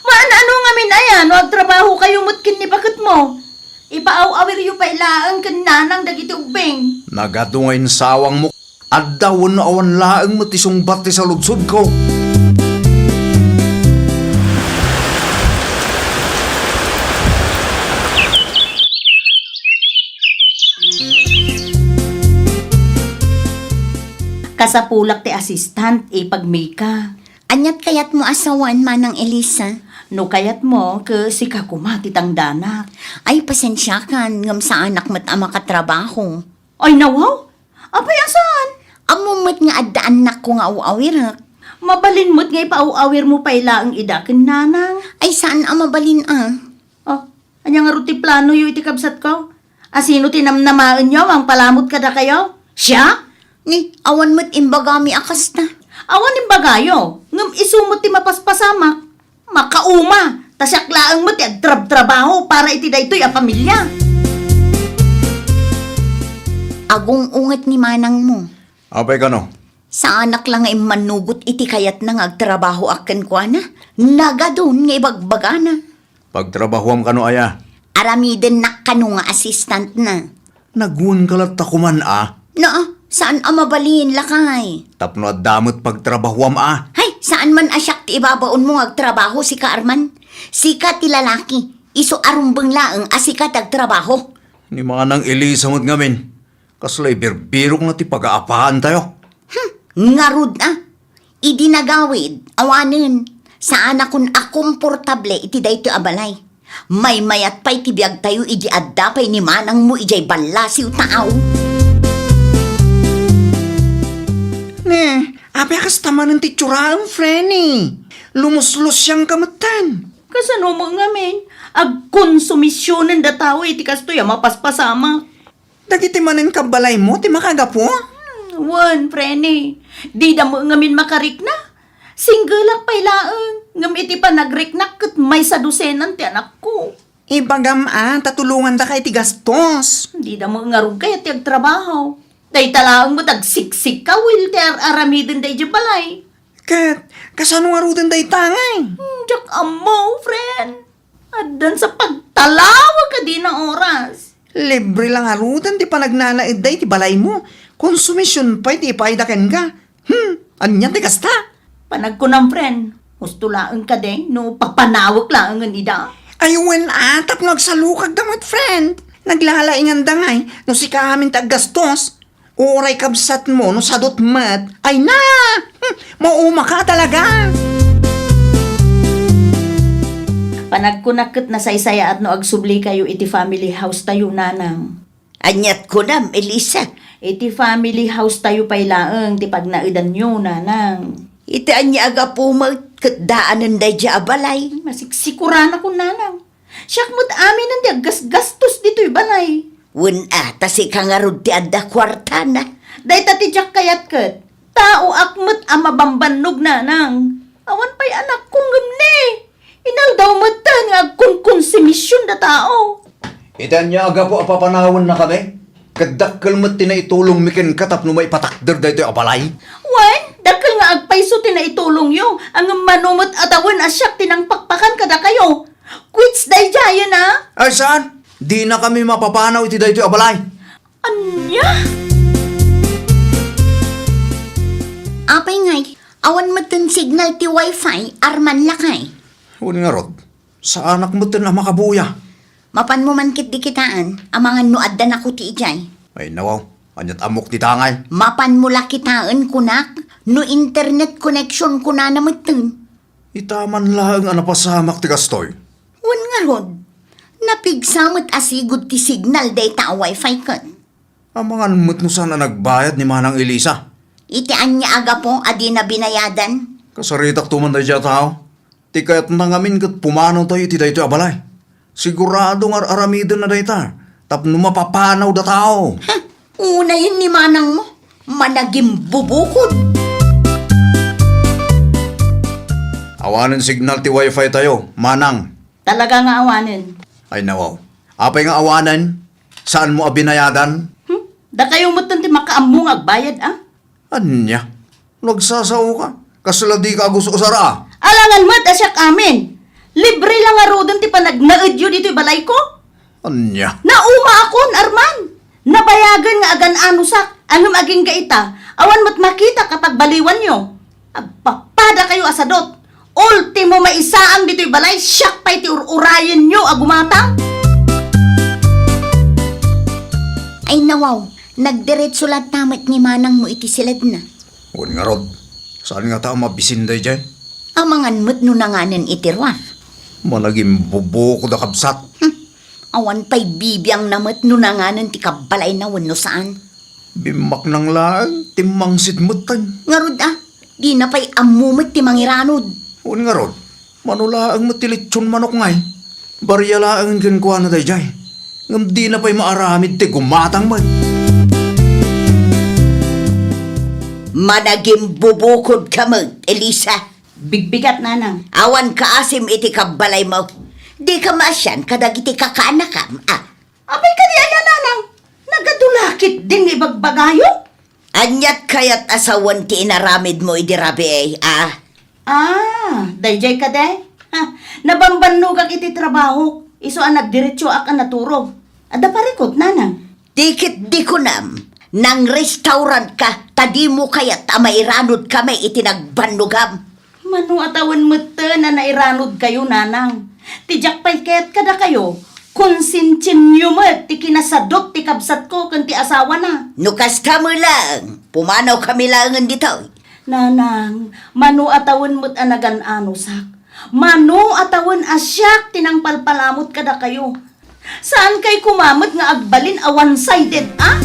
Maan-ano ngamin aya no agtrabahokayo met ken ni baketmo? Ipaaw-awiryo pay laeng ken nanang dagiti ubbing. Nagadu nga insawangmo. Adda wenno awan laeng met ti sungbat ti saludsodko. Kasapulak ti assistant, ipagmika. Ania't kayatmo a sawen, Manang Elisa? No kayatmo, ket sika koma ti tangdanak. Ay, pasensiakan, ngem saanak met a makatrabaho. Ay, nawaw? Apay a saan? Ammom met nga adda annakko nga aw-awirek. Mabalin met nga ipaaw-awirmo pay laeng ida ken nanang. Ay, saan a mabalin a. Oh, ania ngarud ti planoyo iti kabsatko? Asino ti namnamaenyo a mangpalamut kadakayo? Siak? Ni, awan met imbagami a kasta. Awan imbagayo, ngem isu met ti mapaspasamak. Makauma, ta siak laeng met ti agtrabtrabaho para iti daytoy a pamilya. Agung-unget ni manangmo. Apay kano? Saanak la nga immanugot iti kayatna nga agtrabahoak kenkuana. Nagadun nga ibagbagana. Pagtrabahoam kano aya? Aramidennak kano nga assistantna. Nagwenka latta koman a? Naa, saan a mabalin, lakay. Tapno adda met pagtrabahoam a? Hay, saan man a siak ti ibabaonmo nga agtrabaho, sika, Arman. Sika ti lalaki, isu a rumbeng laeng a sika ti agtrabaho. Ni Manang Elisa met ngamin, kasla ibirbirokna ti pagaapaantayo. Hmm, ngarud a. Idi nagawid, awanen, saanakon a komportable iti daytoy a balay. Maymayat pay ti biagtayo idi adda pay ni manangmo idiay ballasiw taaw. Ne, apay a kasta manen ti itsuraem, Frenny? Lumuslusiangka metten. Kasano met ngamin? Agkonsumisionenda tawen iti kastoy a mapaspasamak. Dagiti manen kabbalaymo ti makagapu? Hmm, wen, Frenny. Dida met ngamin makarikna. Singgelak pay laeng, ngem iti panagriknak ket maysa dosenan ti anakko. Ibagam a, ta tulongandaka iti gastos. Dida met ngarud kayat ti agtrabaho. Dayta laeng met agsiksik kawil ti ar-aramiden daydiay balay. Ket, kasano ngaruden dayta ngay? Hmm, diak ammo, friend. Addan sa pagtalawag a dina oras. Libre la ngaruden ti panagnanaedda iti balaymo. Konsumision pay ti ipaayda kenka. Hmm, ania ti kasta? Panagkunam, friend. Husto laeng kadi no papanawek laengen ida? Ay, wen a, tapno agsalukagda met, friend. Naglalainganda ngay no sika amin ti aggastos. Uray kabsatmo no sadot met. Ay na! Hmm, maumaka talaga! Panagkunak ket nasaysayaat no agsublikayo iti family house tayo, nanang. Aniat kunam, Elisa? Iti family house tayo pay laeng ti pagnaedanyo, nanang. Iti ania a gapu met ket daanen daydiay a balay? Masiksikuranakon, nanang. Siak met aminen ti aggasgastos ditoy balay. Wen a, ta sika ngarud ti adda kuartana. Dayta ti diak kayat ket. Taoak met a mabambannog, nanang. Awan pay anakko ngem ni. Inaldaw metten nga agkonkonsumision da tao. Iti ania a gapu a papanawennakami? Ket dakkel met ti naitulongmi kenka tapno maipatakder daytoy a balay. Wen, dakkel nga agpayso ti naitulongyo, ngem mano met a tawen a siak ti nangpakpakan kadakayo. Quits daydiayen a? Ay, saan? Dinakami mapapanaw iti daytoy a balay. Ania? Apay ngay, awan metten signal ti wifi, Arman lakay? Wen ngarud, saanak metten a makabuya. Mapanmo man ketdi kitaen, amangan no adda nakuti idiay. Ay, nawaw, aniat ammok ti tangay? Mapanmo la kitaen, kunak, no internet connection kunana metten. Ita man laeng a napasamak ti kastoy. Wen ngarud, napigsa met a sigud ti signal dayta a wifi ket. Amangan met no saan a nagbayad ni Manang Elisa. Iti ania a gapu a dina binayadan? Kasaritakto man daydiay a tao. Ti kayatna ngamin ket pumanawtayo iti daytoy a balay. Sigurado nga ar-aramidenna dayta tapno mapapanawda tao. Ha? Unayen ni manangmo? Managimbubukod. Awanen signal ti wifi tayo, manang. Talaga nga awanen. Ay, nawaw. Apay nga awanen? Saanmo a binayadan? Hmm? Dakayo metten ti makaammo nga agbayad, a? Ania? No agsasaoka, kasla dika agus-usar a? Alangan met a siak amin. Libre la ngaruden ti panagnaedyo ditoy balayko. Ania? Naumaakon, Arman. Nabayagen nga agan-anosak, ngem agingga ita, awan met makitak a pagbaliwanyo. Agpapadakayo a sadot. Ultimo, maisaang ditoy balay, siak pay ti ur-urayenyo a gumatang. Ay, nawaw, nagdiretso latta met ni manangmo iti siledna. Wen ngarud, saan ngata a mabisin daydiay? Amangan met no nanganen iti ruar. Managimbubukod a kabsat. Hmm. Awan pay bibiangna met no nanganen ti kabbalayna wenno saan. Bimmaknang laeng, timmangsit metten. Ngarud a, dina pay ammo met ti mangiranod. Wen ngarud, mano laeng met ti litson manok ngay. Baria laeng kenkuana daydiay. Ngem dina pay maaramid ti gumatang met. Managimbubukodka met, Elisa. Bigbigat, nanang. Awan kaasim iti kabbalaymo. Dika maasian kadagiti kakaanakam, a? Apay kadi aya, nanang? Nagadu la ketdin nga ibagbagayo? Aniat kayat a sawen ti inaramidmo idi rabii, a? Ah, daydiay kadi? Ha, nabambannogak iti trabahok, isu a nagdiretsoak a naturog. Adda parikut, nanang? Ti ketdi kunam, nang-restaurantka ta dimo kayat a mairanodkami iti nagbannogam. Mano a tawen metten a nairanodkayo, nanang? Ti diak pay ket kadakayo, konsensienyo met ti kinasadot ti kabsatko ken ti asawana. No kasta met laeng, pumanawkami laengen ditoy. Nanang, mano a tawen met a nagan-anosak? Mano a tawen a siak ti nangpalpalamut kadakayo? Saankay koma met nga agbalin a one-sided, a?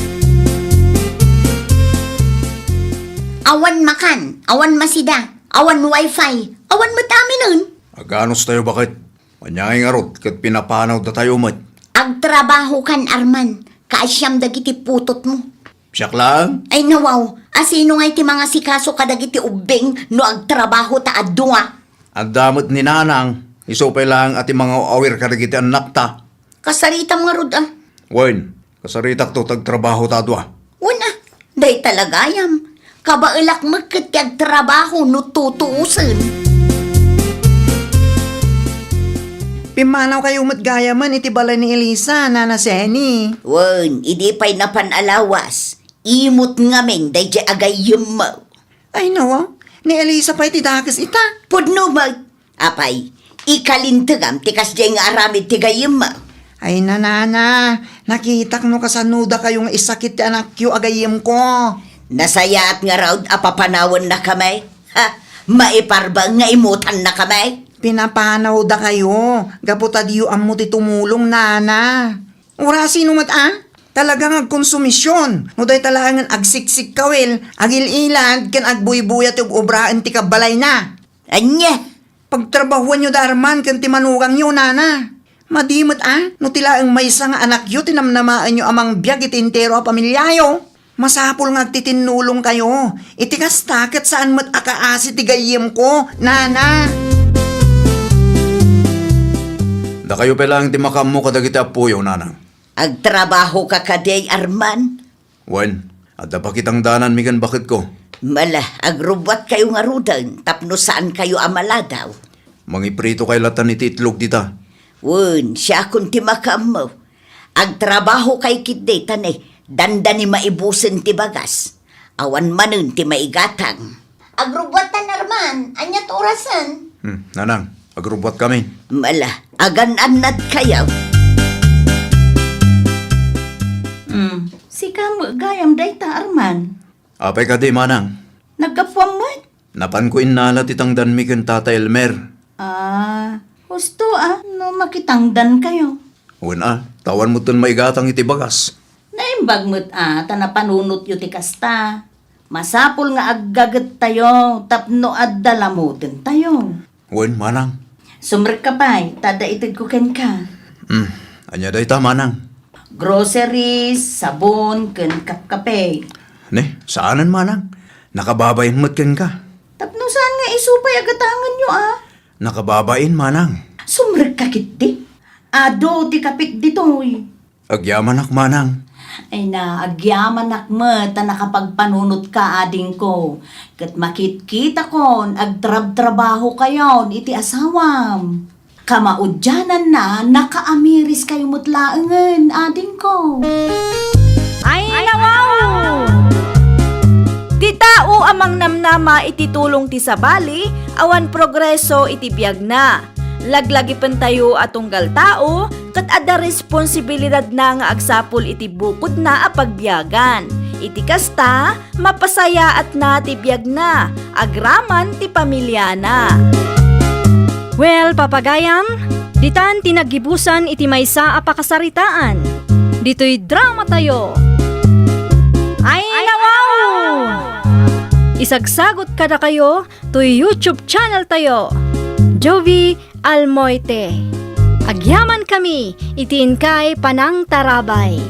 Awan makan, awan masida, awan wifi, awan met aminen. Aganos tayo, baket. Ania ngay ngarud ket pinapanawdatayo met? Agtrabahokan, Arman. Kaasiam dagiti putotmo. Siak laeng? Ay, nawaw. A, sino ngay ti mangasikaso kadagiti ubbing no agtrabaho ta a dua? Adda met ni Nanang, isu pay laeng a ti mangaw-awir kadagiti annakta. Kasaritam ngarud, a. Wen, kasaritakto ta agtrabaho ta a dua. Wen, a. Dayta la gayam. Kabaelak met ket ti agtrabaho no tutuosen. Pimmanawkayo met gayamen iti balay ni Elisa, Nana Seni. Wen, idi pay napan a lawas, imut ngamin daydiay agayyemmo. Ay, nawa, ni Elisa pay ti dakes ita. Pudno met. Apay, ikalintegam ti kasdiay nga aramid ti gayyemmo. Ay, Nana, nakitak no kasano dakayo nga isakit ti anakyo a gayyemko. Nasayaat ngarud a papanawennakami. Ha, maiparbeng nga imutannakami. Pinapanawdakayo gapu ta diyo ammo ti tumulong, Nana. Urasino met a? Talaga nga agkonsumision no dayta laengen agsiksikkawil, agil-ilad, ken agbuybuyat ti ub-obraen ti kabbalayna. Ania? Pagtrabahuanyo da Arman ken ti manugangyo, Nana. Madi met a no ti laeng maysa nga anakyo ti namnamaenyo a mangbiag iti entero a pamiliayo. Masapul nga agtitinnulongkayo. Iti kasta, ket saan met a kaasi ti gayyemko, Nana. Dakayo pay laeng ti makaammo kadagiti appoyo, Nanang. Agtrabahoka kadi, Arman? Wen, adda pakitangdananmi ken baketko. Mala, agrubbuatkayo ngaruden tapno saankayo a maladaw. Mangipritokay latan iti itlog dita. Wen, siakon ti makaammo. Agtrabahokay ketdi ta ne, dandani maibusen ti bagas. Awan manen ti maigatang. Agrubbuatan, Arman. Aniat orasen? Hmm, Nanang, agrubbuatkamin. Mala, agan-annadkayo. Hmm, sika met gayam dayta, Arman. Apay kadi, Manang? Naggapuam met? Napanko innala ti tangdanmi ken Tata Elmer. Ah, husto a no makitangdankayo. Wen a, ta awan metten maigatang iti bagas. Naimbag met a ta napanunotyo ti kasta. Masapul nga aggagettayo tapno adda lamudentayo. Wen, Manang. Sumrekka pay, ta adda itedko kenka. Hmm, ania dayta, Manang? Groceries, sabon, ken kapkape. Ne, saanen, Manang. Nakababain met kenka. Tapno saan nga isu pay a gatangenyo a? Nakababain, Manang. Sumrekka ketdi. Adu ti kapek ditoy. Agyamanak, Manang. Ay na, agyamanak met ta nakapagpanunotka, adingko. Ket makitkitakon, agtrabtrabahokayon iti asawam. Kamaudiananna, nakaamiriskayo met laengen, adingko. Ay, nawaw! Ti tao a mangnamnama iti tulong ti sabali, awan progreso iti biagna. Laglagipentayo a tunggal tao, ket adda responsibilidadna nga agsapul iti bukodna a pagbiagan. Iti kasta, mapasayaatna ti biagna, agraman ti pamiliana. Well, papagayam, ditan ti naggibusan iti maysa a pakasaritaan. Ditoy dramatayo. Ay, nawaw! Isagsagot kadakayo toy YouTube channel tayo, Jovie Almoite. Agyamankami iti inkay panangtarabay.